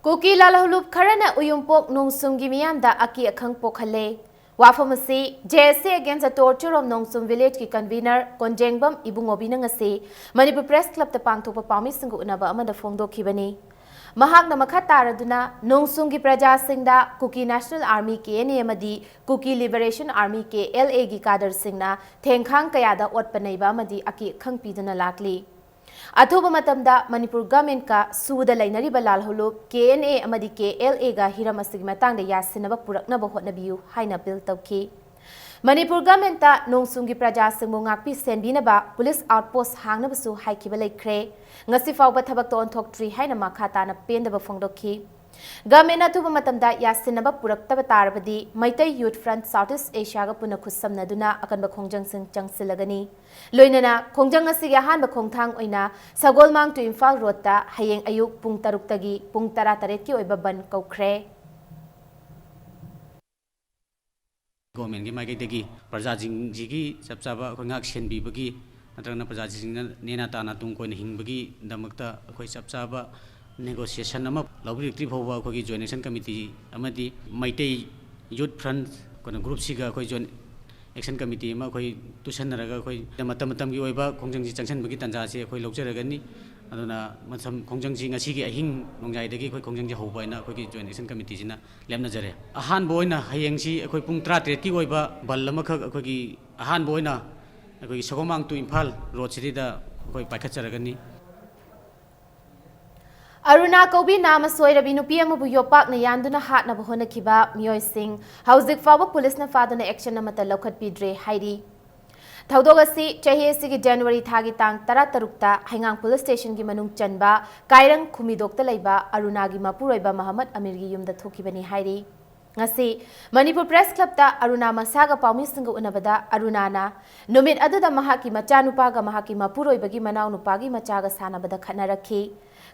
ꯀꯨꯀꯤ ꯂꯥꯜꯍꯧꯂꯨꯞ ꯈꯔꯅ ꯎꯌꯨꯝꯄꯣꯛ ꯅꯣꯡꯁꯨꯝꯒꯤ ꯃꯤꯌꯥꯝꯗ ꯑꯀꯤ ꯑꯈꯪ ꯄꯣꯛꯍꯜꯂꯦ꯫ ꯋꯥꯐꯝ ꯑꯁꯤ J S A Against the Torture of Nongchum Village ꯀꯤ convener ꯀꯣꯟꯖꯦꯡꯕꯝ ꯏꯕꯨꯡꯉꯣꯕꯤꯅ ꯉꯁꯤ ꯃꯅꯤꯄꯨꯔ Press Clubꯇ ꯄꯥꯡꯊꯣꯛꯄ ꯄꯥꯎꯃꯤꯁꯤꯡꯒ ꯎꯅꯕ ꯑꯃꯗ ꯐꯣꯡꯗꯣꯛꯈꯤꯕꯅꯤ꯫ ꯃꯍꯥꯛꯅ ꯃꯈꯥ ꯇꯥꯔꯗꯨꯅ ꯅꯣꯡꯁꯨꯝꯒꯤ ꯄ꯭ꯔꯖꯥꯁꯤꯡꯗ Kuki National Army, K N A, ꯑꯃꯗꯤ Kuki Liberation Army, K L A, ꯒꯤ cadreꯁꯤꯡꯅ ꯊꯦꯡꯈꯥꯡ ꯀꯌꯥꯗ ꯑꯣꯠꯄ ꯅꯩꯕ ꯑꯃꯗꯤ ꯑꯀꯤ ꯑꯈꯪ ꯄꯤꯗꯨꯅ ꯂꯥꯛꯂꯤ꯫ ꯑꯊꯨꯕ ꯃꯇꯝꯗ ꯃꯅꯤꯄꯨꯔ governmentꯀ ꯁꯨꯗ ꯂꯩꯅꯔꯤꯕ ꯂꯥꯜꯍꯧꯂꯨꯞ K N A ꯑꯃꯗꯤ K L Aꯒ ꯍꯤꯔꯝ ꯑꯁꯤꯒꯤ ꯃꯇꯥꯡꯗ ꯌꯥꯁꯤꯟꯅꯕ ꯄꯨꯔꯛꯅꯕ ꯍꯣꯠꯅꯕꯤꯌꯨ ꯍꯥꯏꯅ appeal ꯇꯧꯈꯤ꯫ ꯃꯅꯤꯄꯨꯔ governmentꯇ ꯅꯣꯡꯁꯨꯝꯒꯤ ꯄ꯭ꯔꯖꯥꯁꯤꯡꯕꯨ ꯉꯥꯛꯄꯤ ꯁꯦꯟꯕꯤꯅꯕ police outpost ꯍꯥꯡꯅꯕꯁꯨ ꯍꯥꯏꯈꯤꯕ ꯂꯩꯈ꯭ꯔꯦ꯫ ꯉꯁꯤ ꯐꯥꯎꯕ ꯊꯕꯛꯇ ꯑꯣꯟꯊꯣꯛꯇ꯭ꯔꯤ ꯍꯥꯏꯅ ꯃꯈꯥ ꯇꯥꯅ ꯄꯦꯟꯗꯕ ꯐꯣꯡꯗꯣꯛꯈꯤ꯫ Governmentꯅ ꯑꯊꯨꯕ ꯃꯇꯝꯗ ꯌꯥꯁꯤꯟꯅꯕ ꯄꯨꯔꯛꯇꯕ ꯇꯥꯔꯕꯗꯤ Meitei Youth Front South East Asiaꯒ ꯄꯨꯟꯅ ꯈꯨꯠꯁꯝꯅꯗꯨꯅ ꯑꯀꯟꯕ ꯈꯣꯡꯖꯪꯁꯤꯡ ꯆꯪꯁꯤꯜꯂꯒꯅꯤ꯫ ꯂꯣꯏꯅꯅ ꯈꯣꯡꯖꯪ ꯑꯁꯤꯒꯤ ꯑꯍꯥꯟꯕ ꯈꯣꯡꯊꯥꯡ ꯑꯣꯏꯅ ꯁꯒꯣꯜꯃꯥꯡ to ꯏꯝꯐꯥꯜ roadꯇ ꯍꯌꯦꯡ ꯑꯌꯨꯛ ꯄꯨꯡ ꯇꯔꯨꯛꯇꯒꯤ ꯄꯨꯡ ꯇꯔꯥ ꯇꯔꯦꯠꯀꯤ ꯑꯣꯏꯕ ꯕꯟ ꯀꯧꯈ꯭ꯔꯦ꯫ Governmentꯀꯤ ꯃꯥꯏꯀꯩꯗꯒꯤ ꯄ꯭ꯔꯖꯥꯁꯤꯡꯁꯤꯒꯤ ꯆꯞ ꯆꯥꯕ ꯑꯩꯈꯣꯏ ꯉꯥꯛ ꯁꯦꯟꯕꯤꯕꯒꯤ ꯅꯠꯇ꯭ꯔꯒꯅ ꯄ꯭ꯔꯖꯥꯁꯤꯡꯁꯤꯅ ꯅꯦꯅꯥ ꯇꯥꯅ ꯇꯨꯡ ꯀꯣꯏꯅ ꯍꯤꯡꯕꯒꯤꯗꯃꯛꯇ ꯑꯩꯈꯣꯏ ꯆꯞ ꯆꯥꯕ negotiation ꯑꯃ ꯂꯧꯕꯤꯔꯛꯇ꯭ꯔꯤ ꯐꯥꯎꯕ ꯑꯩꯈꯣꯏꯒꯤ Joint Action Committee ꯑꯃꯗꯤ Meitei Youth Front ꯑꯩꯈꯣꯏꯅ groupꯁꯤꯒ ꯑꯩꯈꯣꯏ Joint Action Committee ꯑꯃ ꯑꯩꯈꯣꯏ ꯇꯨꯁꯟꯅꯔꯒ ꯑꯩꯈꯣꯏ ꯃꯇꯝ ꯃꯇꯝꯒꯤ ꯑꯣꯏꯕ ꯈꯣꯡꯖꯪꯁꯤ ꯆꯪꯁꯤꯟꯕꯒꯤ ꯇꯥꯟꯖꯥꯁꯤ ꯑꯩꯈꯣꯏ ꯂꯧꯖꯔꯒꯅꯤ꯫ ꯑꯗꯨꯅ ꯃꯇꯝ ꯈꯣꯡꯖꯪꯁꯤ ꯉꯁꯤꯒꯤ ꯑꯍꯤꯡ ꯅꯣꯡꯌꯥꯏꯗꯒꯤ ꯑꯩꯈꯣꯏ ꯈꯣꯡꯖꯪꯁꯤ ꯍꯧꯕ ꯍꯥꯏꯅ ꯑꯩꯈꯣꯏꯒꯤ Joint Action Committeeꯁꯤꯅ ꯂꯦꯞꯅꯖꯔꯦ꯫ ꯑꯍꯥꯟꯕ ꯑꯣꯏꯅ ꯍꯌꯦꯡꯁꯤ ꯑꯩꯈꯣꯏ ꯄꯨꯡ ꯇꯔꯥꯇꯔꯦꯠꯀꯤ ꯑꯣꯏꯕ ꯕꯟ ꯑꯃꯈꯛ ꯑꯩꯈꯣꯏꯒꯤ ꯑꯍꯥꯟꯕ ꯑꯣꯏꯅ ꯑꯩꯈꯣꯏꯒꯤ ꯁꯒꯣꯜꯃꯥꯡ to ꯏꯝꯐꯥꯜ ꯔꯣꯗꯁꯤꯗ ꯑꯩꯈꯣꯏ ꯄꯥꯏꯈꯠꯆꯔꯒꯅꯤ꯫ ꯑꯔꯨꯅꯥ ꯀꯧꯕꯤ ꯅꯥꯃ ꯁꯣꯏꯔꯕꯤ ꯅꯨꯄꯤ ꯑꯃꯕꯨ ꯌꯣꯄꯥꯛꯅ ꯌꯥꯟꯗꯨꯅ ꯍꯥꯠꯅꯕ ꯍꯣꯠꯅꯈꯤꯕ ꯃꯤꯑꯣꯏꯁꯤꯡ ꯍꯧꯖꯤꯛ ꯐꯥꯎꯕ ꯄꯨꯂꯤꯁꯅ ꯐꯥꯗꯨꯅ action ꯑꯃꯠꯇ ꯂꯧꯈꯠꯄꯤꯗ꯭ꯔꯦ ꯍꯥꯏꯔꯤ꯫ ꯊꯧꯗꯣꯛ ꯑꯁꯤ ꯆꯍꯤ ꯑꯁꯤꯒꯤ January ꯊꯥꯒꯤ ꯇꯥꯡ ꯇꯔꯥꯇꯔꯨꯛꯇ ꯍꯩꯉꯥꯡ police stationꯒꯤ ꯃꯅꯨꯡ ꯆꯟꯕ ꯀꯥꯏꯔꯪ ꯈꯨꯃꯤꯗꯣꯛꯇ ꯂꯩꯕ ꯑꯔꯨꯅꯥꯒꯤ ꯃꯄꯨꯔꯣꯏꯕ ꯃꯍꯃꯗ ꯑꯃꯤꯔꯒꯤ ꯌꯨꯝꯗ ꯊꯣꯛꯈꯤꯕꯅꯤ ꯍꯥꯏꯔꯤ꯫ ꯉꯁꯤ ꯃꯅꯤꯄꯨꯔ Press Clubꯇ ꯑꯔꯨꯅꯥ ꯃꯁꯥꯒ ꯄꯥꯎꯃꯤꯁꯤꯡꯒ ꯎꯅꯕꯗ ꯑꯔꯨꯅꯥꯅ ꯅꯨꯃꯤꯠ ꯑꯗꯨꯗ ꯃꯍꯥꯛꯀꯤ ꯃꯆꯥꯅꯨꯄꯥꯒ ꯃꯍꯥꯛꯀꯤ ꯃꯄꯨꯔꯣꯏꯕꯒꯤ ꯃꯅꯥꯎꯅꯨꯄꯥꯒꯤ ꯃꯆꯥꯒ ꯁꯥꯟꯅꯕꯗ ꯈꯠꯅꯔꯛꯈꯤ꯫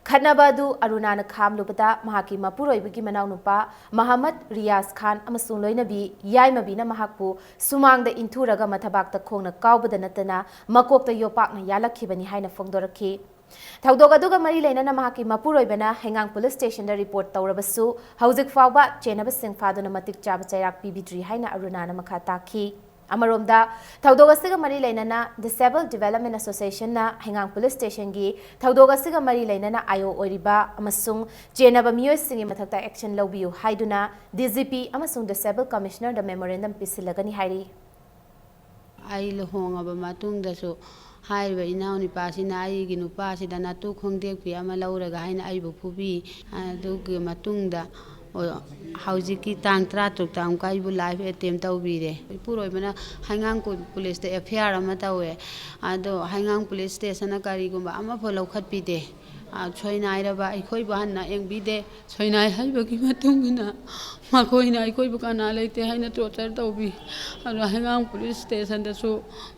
ꯈꯠꯅꯕ ꯑꯗꯨ ꯑꯔꯨꯅꯥꯅ ꯈꯥꯝꯂꯨꯕꯗ ꯃꯍꯥꯛꯀꯤ ꯃꯄꯨꯔꯣꯏꯕꯒꯤ ꯃꯅꯥꯎꯅꯨꯄꯥ ꯃꯍꯃꯗ ꯔꯤꯌꯥꯖ ꯈꯥꯟ ꯑꯃꯁꯨꯡ ꯂꯣꯏꯅꯕꯤ ꯌꯥꯏꯃꯕꯤꯅ ꯃꯍꯥꯛꯄꯨ ꯁꯨꯃꯥꯡꯗ ꯏꯟꯊꯨꯔꯒ ꯃꯊꯕꯥꯛꯇ ꯈꯣꯡꯅ ꯀꯥꯎꯕꯗ ꯅꯠꯇꯅ ꯃꯀꯣꯛꯇ ꯌꯣꯄꯥꯛꯅ ꯌꯥꯜꯂꯛꯈꯤꯕꯅꯤ ꯍꯥꯏꯅ ꯐꯣꯡꯗꯣꯔꯛꯈꯤ꯫ ꯊꯧꯗꯣꯛ ꯑꯗꯨꯒ ꯃꯔꯤ ꯂꯩꯅꯅ ꯃꯍꯥꯛꯀꯤ ꯃꯄꯨꯔꯣꯏꯕꯅ ꯍꯩꯉꯥꯡ police stationꯗ report ꯇꯧꯔꯕꯁꯨ ꯍꯧꯖꯤꯛ ꯐꯥꯎꯕ ꯆꯦꯟꯅꯕꯁꯤꯡ ꯐꯥꯗꯨꯅ ꯃꯇꯤꯛ ꯆꯥꯕ ꯆꯩꯔꯥꯛ ꯄꯤꯕꯤꯗ꯭ꯔꯤ ꯍꯥꯏꯅ ꯑꯔꯨꯅꯥꯅ ꯃꯈꯥ ꯇꯥꯈꯤ꯫ ꯑꯃꯔꯣꯝꯗ ꯊꯧꯗꯣꯛ ꯑꯁꯤꯒ ꯃꯔꯤ ꯂꯩꯅꯅ Disabled Development Associationꯅ ꯍꯩꯉꯥꯡ police stationꯒꯤ ꯊꯧꯗꯣꯛ ꯑꯁꯤꯒ ꯃꯔꯤ ꯂꯩꯅꯅ ꯑꯥꯏ ꯑꯣ ꯑꯣꯏꯔꯤꯕ ꯑꯃꯁꯨꯡ ꯆꯦꯟꯅꯕ ꯃꯤꯑꯣꯏꯁꯤꯡꯒꯤ ꯃꯊꯛꯇ action ꯂꯧꯕꯤꯌꯨ ꯍꯥꯏꯗꯨꯅ D G P ꯑꯃꯁꯨꯡ Disabled Commissionerꯗ memorandum ꯄꯤꯁꯤꯜꯂꯒꯅꯤ ꯍꯥꯏꯔꯤ꯫ ꯑꯩ ꯂꯨꯍꯣꯡꯉꯕ ꯃꯇꯨꯡꯗꯁꯨ ꯍꯥꯏꯔꯤꯕ ꯏꯅꯥꯎꯅꯨꯄꯥꯁꯤꯅ ꯑꯩꯒꯤ ꯅꯨꯄꯥꯁꯤꯗ ꯅꯥꯇꯨ ꯈꯣꯡꯗꯦꯛꯄꯤ ꯑꯃ ꯂꯧꯔꯒ ꯍꯥꯏꯅ ꯑꯩꯕꯨ ꯐꯨꯕꯤ꯫ ꯑꯗꯨꯒꯤ ꯃꯇꯨꯡꯗ, ꯑꯣ, ꯍꯧꯖꯤꯛꯀꯤ ꯇꯥꯡ ꯇꯔꯥꯇꯔꯨꯛꯇ ꯑꯃꯨꯛꯀ ꯑꯩꯕꯨ life attempt ꯇꯧꯕꯤꯔꯦ꯫ ꯏꯄꯨꯔꯣꯏꯕꯅ ꯍꯩꯉꯥꯡ ꯀꯨ-, policeꯇ F I R ꯑꯃ ꯇꯧꯋꯦ꯫ ꯑꯗꯣ ꯍꯩꯉꯥꯡ police stationꯅ ꯀꯔꯤꯒꯨꯝꯕ ꯑꯃꯐꯥꯎ ꯂꯧꯈꯠꯄꯤꯗꯦ꯫ ꯑ, ꯁꯣꯏꯅꯥꯏꯔꯕ ꯑꯩꯈꯣꯏꯕꯨ ꯍꯟꯅ ꯌꯦꯡꯕꯤꯗꯦ꯫ ꯁꯣꯏꯅꯥꯏ ꯍꯥꯏꯕꯒꯤ ꯃꯇꯨꯡ ꯏꯟꯅ ꯃꯈꯣꯏꯅ ꯑꯩꯈꯣꯏꯕꯨ ꯀꯅꯥ ꯂꯩꯇꯦ ꯍꯥꯏꯅ torture ꯇꯧꯕꯤ꯫ ꯑꯗꯨꯅ ꯍꯩꯉꯥꯡ police stationꯗꯁꯨ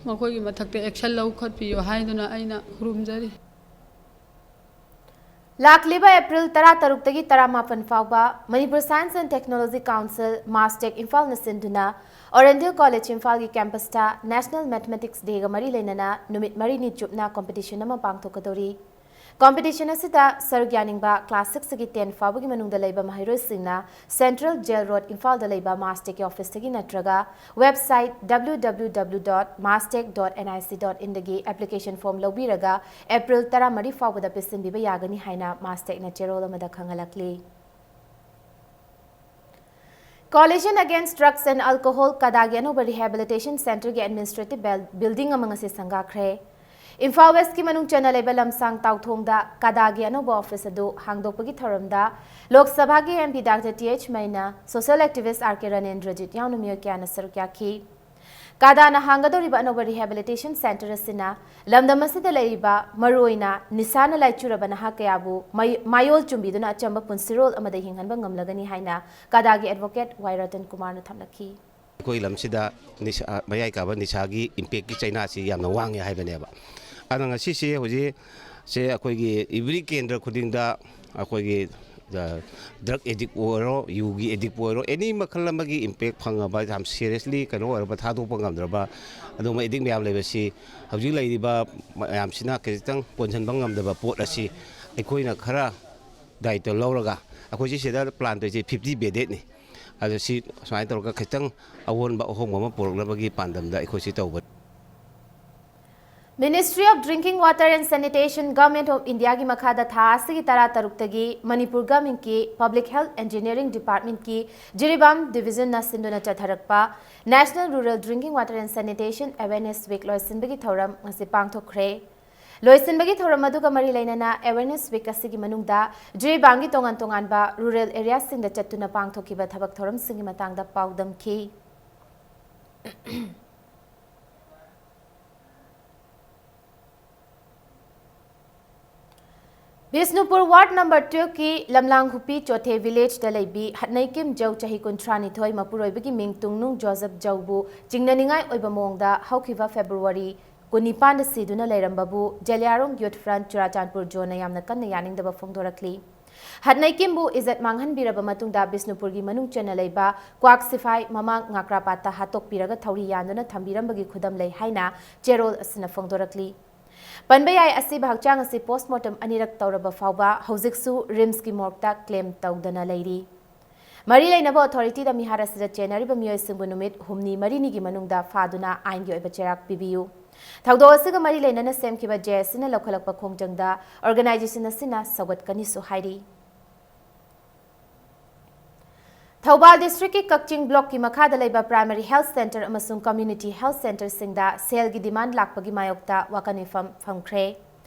ꯃꯈꯣꯏꯒꯤ ꯃꯊꯛꯇ action ꯂꯧꯈꯠꯄꯤꯌꯨ ꯍꯥꯏꯗꯨꯅ ꯑꯩꯅ ꯈꯨꯔꯨꯝꯖꯔꯤ꯫ ꯂꯥꯛꯂꯤꯕ April ꯇꯔꯥꯇꯔꯨꯛꯇꯒꯤ ꯇꯔꯥꯃꯥꯄꯟ ꯐꯥꯎꯕ Manipur Science and Technology Council, MASTEC, ꯏꯝꯐꯥꯜꯅ ꯁꯤꯟꯗꯨꯅ Oriental College ꯏꯝꯐꯥꯜꯒꯤ campusꯇ National Mathematics Dayꯒ ꯃꯔꯤ ꯂꯩꯅꯅ ꯅꯨꯃꯤꯠ ꯃꯔꯤꯅꯤ ꯆꯨꯞꯅ competition ꯑꯃ ꯄꯥꯡꯊꯣꯛꯀꯗꯧꯔꯤ꯫ ꯀꯝꯄꯤꯇꯤꯁꯟ ꯑꯁꯤꯗ ꯁꯔꯨꯛ ꯌꯥꯅꯤꯡꯕ ꯀ꯭ꯂꯥꯁ ꯁꯤꯛꯁꯇꯒꯤ ꯇꯦꯟ ꯐꯥꯎꯕꯒꯤ ꯃꯅꯨꯡꯗ ꯂꯩꯕ ꯃꯍꯩꯔꯣꯏꯁꯤꯡꯅ ꯁꯦꯟꯇ꯭ꯔꯦꯜ ꯖꯦꯜ ꯔꯣꯗ, ꯏꯝꯐꯥꯜꯗ ꯂꯩꯕ ꯃꯥꯁꯇꯦꯛꯀꯤ ꯑꯣꯐꯤꯁꯇꯒꯤ ꯅꯠꯇ꯭ꯔꯒ ꯋꯦꯕꯁꯥꯏꯠ www.mastech.nic.in ꯗꯒꯤ ꯑꯦꯄ꯭ꯂꯤꯀꯦꯁꯟ ꯐꯣꯔꯝ ꯂꯧꯕꯤꯔꯒ ꯑꯦꯄ꯭ꯔꯤꯜ ꯇꯔꯥꯃꯔꯤ ꯐꯥꯎꯕꯗ ꯄꯤꯁꯤꯟꯕꯤꯕ ꯌꯥꯒꯅꯤ ꯍꯥꯏꯅ ꯃꯥꯁꯇꯦꯛꯅ ꯆꯦꯔꯣꯜ ꯑꯃꯗ ꯈꯪꯍꯜꯂꯛꯂꯤ꯫ Coalition Against Drugs and Alcohol, ꯀꯗꯥꯒꯤ ꯑꯅꯧꯕ ꯔꯤꯍꯦꯕꯤꯂꯤꯇꯦꯁꯟ ꯁꯦꯟꯇꯔꯒꯤ ꯑꯦꯗꯃꯤꯅꯤꯁꯇ꯭ꯔꯦꯇꯤꯚ ꯕꯤꯜ-, ꯕꯤꯜꯗꯤꯡ ꯑꯃ ꯉꯁꯤ ꯁꯪꯒꯥꯈ꯭ꯔꯦ꯫ ꯏꯝꯐꯥꯜ ꯋꯦꯁꯀꯤ ꯃꯅꯨꯡ ꯆꯟꯅ ꯂꯩꯕ ꯂꯝꯁꯥꯡ ꯇꯥꯎꯊꯣꯡꯗ ꯀꯗꯥꯒꯤ ꯑꯅꯧꯕ ꯑꯣꯐꯤꯁ ꯑꯗꯨ ꯍꯥꯡꯗꯣꯛꯄꯒꯤ ꯊꯧꯔꯝꯗ ꯂꯣꯛ ꯁꯚꯥꯒꯤ M P doctor T H ꯃꯩꯅ, social activist R K Ranendrajit ꯌꯥꯎꯅ ꯃꯤꯑꯣꯏ ꯀꯌꯥꯅ ꯁꯔꯨꯛ ꯌꯥꯈꯤ꯫ ꯀꯗꯥꯅ ꯍꯥꯡꯒꯗꯧꯔꯤꯕ ꯑꯅꯧꯕ ꯔꯤꯍꯦꯕꯤꯂꯤꯇꯦꯁꯟ ꯁꯦꯟꯇꯔ ꯑꯁꯤꯅ ꯂꯝꯗꯝ ꯑꯁꯤꯗ ꯂꯩꯔꯤꯕ ꯃꯔꯨꯑꯣꯏꯅ ꯅꯤꯁꯥꯅ ꯂꯥꯏꯆꯨꯔꯕ ꯅꯍꯥ ꯀꯌꯥꯕꯨ ꯃꯩ-, ꯃꯥꯌꯣꯜ ꯆꯨꯝꯕꯤꯗꯨꯅ ꯑꯆꯝꯕ ꯄꯨꯟꯁꯤꯔꯣꯜ ꯑꯃꯗ ꯍꯤꯡꯍꯟꯕ ꯉꯝꯂꯒꯅꯤ ꯍꯥꯏꯅ ꯀꯗꯥꯒꯤ ꯑꯦꯗꯚꯣꯀꯦꯠ ꯋꯥꯏ ꯔꯇꯟ ꯀꯨꯃꯥꯔꯅ ꯊꯝꯂꯛꯈꯤ꯫ ꯑꯩꯈꯣꯏ ꯂꯝꯁꯤꯗ ꯅꯤꯁꯥ, ꯃꯌꯥꯏ ꯀꯥꯕ ꯅꯤꯁꯥꯒꯤ ꯏꯝꯄꯦꯛꯀꯤ ꯆꯩꯅꯥꯁꯤ ꯌꯥꯝꯅ ꯋꯥꯡꯉꯦ ꯍꯥꯏꯕꯅꯦꯕ꯫ ꯑꯗꯨꯅ ꯉꯁꯤꯁꯦ ꯍꯧꯖꯤꯛ ꯁꯦ ꯑꯩꯈꯣꯏꯒꯤ ꯏꯕ꯭ꯔꯤ ꯀꯦꯟꯗ꯭ꯔ ꯈꯨꯗꯤꯡꯗ ꯑꯩꯈꯣꯏꯒꯤ, ꯑ, ꯗ꯭ꯔꯒ ꯑꯦꯗꯤꯛ ꯑꯣꯏꯔꯣ, ꯌꯨꯒꯤ ꯑꯦꯗꯤꯛ ꯑꯣꯏꯔꯣ, ꯑꯦꯅꯤ ꯃꯈꯜ ꯑꯃꯒꯤ ꯏꯝꯄꯦꯛ ꯐꯪꯉꯕ, ꯌꯥꯝ ꯁꯤꯔꯤꯌꯁꯂꯤ ꯀꯩꯅꯣ ꯑꯣꯏꯔꯕ, ꯊꯥꯗꯣꯛꯄ ꯉꯝꯗ꯭ꯔꯕ ꯑꯗꯨꯒꯨꯝꯕ ꯑꯦꯗꯤꯛ ꯃꯌꯥꯝ ꯂꯩꯕꯁꯤ ꯍꯧꯖꯤꯛ ꯂꯩꯔꯤꯕ ꯃꯌꯥꯝꯁꯤꯅ ꯈꯖꯤꯛꯇꯪ ꯀꯣꯟꯁꯤꯟꯕ ꯉꯝꯗꯕ ꯄꯣꯠ ꯑꯁꯤ ꯑꯩꯈꯣꯏꯅ ꯈꯔ ꯗꯥꯏꯇ ꯂꯧꯔꯒ, ꯑꯩꯈꯣꯏꯁꯤ ꯁꯤꯗ ꯄ꯭ꯂꯥꯟ ꯇꯧꯔꯤꯁꯦ ꯐꯤꯐꯇꯤ ꯕꯦꯗꯦꯗꯅꯤ꯫ ꯑꯗꯣ ꯁꯤ ꯁꯨꯃꯥꯏꯅ ꯇꯧꯔꯒ ꯈꯤꯇꯪ ꯑꯑꯣꯟꯕ ꯑꯍꯣꯡꯕ ꯑꯃ ꯄꯨꯔꯛꯅꯕꯒꯤ ꯄꯥꯟꯗꯝꯗ ꯑꯩꯈꯣꯏꯁꯤ ꯇꯧꯕꯅꯤ꯫ Ministry of Drinking Water and Sanitation, Government of Indiaꯒꯤ ꯃꯈꯥꯗ ꯊꯥ ꯑꯁꯤꯒꯤ ꯇꯔꯥꯇꯔꯨꯛꯇꯒꯤ Manipur ꯒꯚꯔꯟꯃꯦꯟꯠꯀꯤ Public Health Engineering Departmentꯀꯤ Jiribam ꯗꯤꯕꯤꯖꯟꯅ ꯁꯤꯟꯗꯨꯅ ꯆꯠꯊꯔꯛꯄ National Rural Drinking Water and Sanitation Awareness Week ꯂꯣꯏꯁꯤꯟꯕꯒꯤ ꯊꯧꯔꯝ ꯉꯁꯤ ꯄꯥꯡꯊꯣꯛꯈ꯭ꯔꯦ꯫ ꯂꯣꯏꯁꯤꯟꯕꯒꯤ ꯊꯧꯔꯝ ꯑꯗꯨꯒ ꯃꯔꯤ ꯂꯩꯅꯅ Awareness Week ꯑꯁꯤꯒꯤ ꯃꯅꯨꯡꯗ ꯖꯤꯔꯤꯕꯥꯝꯒꯤ ꯇꯣꯉꯥꯟ ꯇꯣꯉꯥꯟꯕ ꯔꯨꯔꯦꯜ ꯑꯦꯔꯤꯌꯥꯁꯤꯡꯗ ꯆꯠꯇꯨꯅ ꯄꯥꯡꯊꯣꯛꯈꯤꯕ ꯊꯕꯛ ꯊꯧꯔꯝꯁꯤꯡꯒꯤ ꯃꯇꯥꯡꯗ ꯄꯥꯎꯗꯝꯈꯤ꯫ ꯕꯤꯁꯅꯨꯄꯨꯔ ꯋꯥꯔꯗ ꯅꯝꯕꯔ ꯇꯨꯌꯦꯜꯐꯀꯤ ꯂꯝꯂꯥꯡ ꯍꯨꯄꯤ ꯆꯣꯊꯦ ꯚꯤꯂꯦꯖꯇ ꯂꯩꯕꯤ ꯍꯠꯅꯩꯀꯤꯝ ꯖꯧ, ꯆꯍꯤ ꯀꯨꯟꯊ꯭ꯔꯥꯅꯤꯊꯣꯏ, ꯃꯄꯨꯔꯣꯏꯕꯒꯤ ꯃꯤꯡ ꯇꯨꯡꯅꯨꯡ ꯖꯣꯁꯦꯐ ꯖꯧꯕꯨ ꯆꯤꯡꯅꯅꯤꯡꯉꯥꯏ ꯑꯣꯏꯕ ꯃꯑꯣꯡꯗ ꯍꯧꯈꯤꯕ February ꯀꯨꯟꯅꯤꯄꯥꯟꯗ ꯁꯤꯗꯨꯅ ꯂꯩꯔꯝꯕꯕꯨ Zeliangrong youth front Churachandpur ꯖꯣꯟꯅ ꯌꯥꯝꯅ ꯀꯟꯅ ꯌꯥꯅꯤꯡꯗꯕ ꯐꯣꯡꯗꯣꯔꯛꯂꯤ꯫ ꯍꯠꯅꯩꯀꯤꯝꯕꯨ ꯏꯖꯠ ꯃꯥꯡꯍꯟꯕꯤꯔꯕ ꯃꯇꯨꯡꯗ ꯕꯤꯁꯅꯨꯄꯨꯔꯒꯤ ꯃꯅꯨꯡ ꯆꯟꯅ ꯂꯩꯕ ꯀ꯭ꯋꯥꯛ ꯁꯤꯐꯥꯏ ꯃꯃꯥꯡ ꯉꯥꯀ꯭ꯔꯥꯄꯥꯠꯇ ꯍꯥꯠꯇꯣꯛꯄꯤꯔꯒ ꯊꯧꯔꯤ ꯌꯥꯟꯗꯨꯅ ꯊꯝꯕꯤꯔꯝꯕꯒꯤ ꯈꯨꯗꯝ ꯂꯩ ꯍꯥꯏꯅ ꯆꯦꯔꯣꯜ ꯑꯁꯤꯅ ꯐꯣꯡꯗꯣꯔꯛꯂꯤ꯫ ꯄꯟꯕ ꯌꯥꯏ, ꯑꯁꯤꯕ ꯍꯛꯆꯥꯡ ꯑꯁꯤ ꯄꯣꯁꯃꯣꯔꯇꯝ ꯑꯅꯤꯔꯛ ꯇꯧꯔꯕ ꯐꯥꯎꯕ ꯍꯧꯖꯤꯛꯁꯨ ꯔꯤꯝꯁꯀꯤ ꯃꯣꯔꯒꯇ ꯀ꯭ꯂꯦꯝ ꯇꯧꯗꯅ ꯂꯩꯔꯤ꯫ ꯃꯔꯤ ꯂꯩꯅꯕ ꯑꯣꯊꯣꯔꯤꯇꯤꯗ ꯃꯤꯍꯥꯠ ꯑꯁꯤꯗ ꯆꯦꯟꯅꯔꯤꯕ ꯃꯤꯑꯣꯏꯁꯤꯡꯕꯨ ꯅꯨꯃꯤꯠ ꯍꯨꯝꯅꯤ ꯃꯔꯤꯅꯤꯒꯤ ꯃꯅꯨꯡꯗ ꯐꯥꯗꯨꯅ ꯑꯥꯏꯟꯒꯤ ꯑꯣꯏꯕ ꯆꯩꯔꯥꯛ ꯄꯤꯕꯤꯌꯨ꯫ ꯊꯧꯗꯣꯛ ꯑꯁꯤꯒ ꯃꯔꯤ ꯂꯩꯅꯅ ꯁꯦꯝꯈꯤꯕ ꯖꯦ ꯑꯦꯁ ꯁꯤꯅ ꯂꯧꯈꯠꯂꯛꯄ ꯈꯣꯡꯖꯪꯗ ꯑꯣꯔꯒꯅꯥꯏꯖꯦꯁꯟ ꯑꯁꯤꯅ ꯁꯧꯒꯠꯀꯅꯤꯁꯨ ꯍꯥꯏꯔꯤ꯫ ꯊꯧꯕꯥꯜ ꯗꯤꯁꯇ꯭ꯔꯤꯛꯀꯤ ꯀꯛꯆꯤꯡ ꯕ꯭ꯂꯣꯛꯀꯤ ꯃꯈꯥꯗ ꯂꯩꯕ ꯄ꯭ꯔꯥꯏꯃꯔꯤ ꯍꯦꯜꯊ ꯁꯦꯟꯇꯔ ꯑꯃꯁꯨꯡ ꯀꯝꯃ꯭ꯌꯨꯅꯤꯇꯤ ꯍꯦꯜꯊ ꯁꯦꯟꯇꯔꯁꯤꯡꯗ ꯁꯦꯜꯒꯤ ꯗꯤꯃꯥꯟ ꯂꯥꯛꯄꯒꯤ ꯃꯥꯌꯣꯛꯇ ꯋꯥꯀꯟ ꯃꯤꯐꯝ ꯐꯝꯈ꯭ꯔꯦ꯫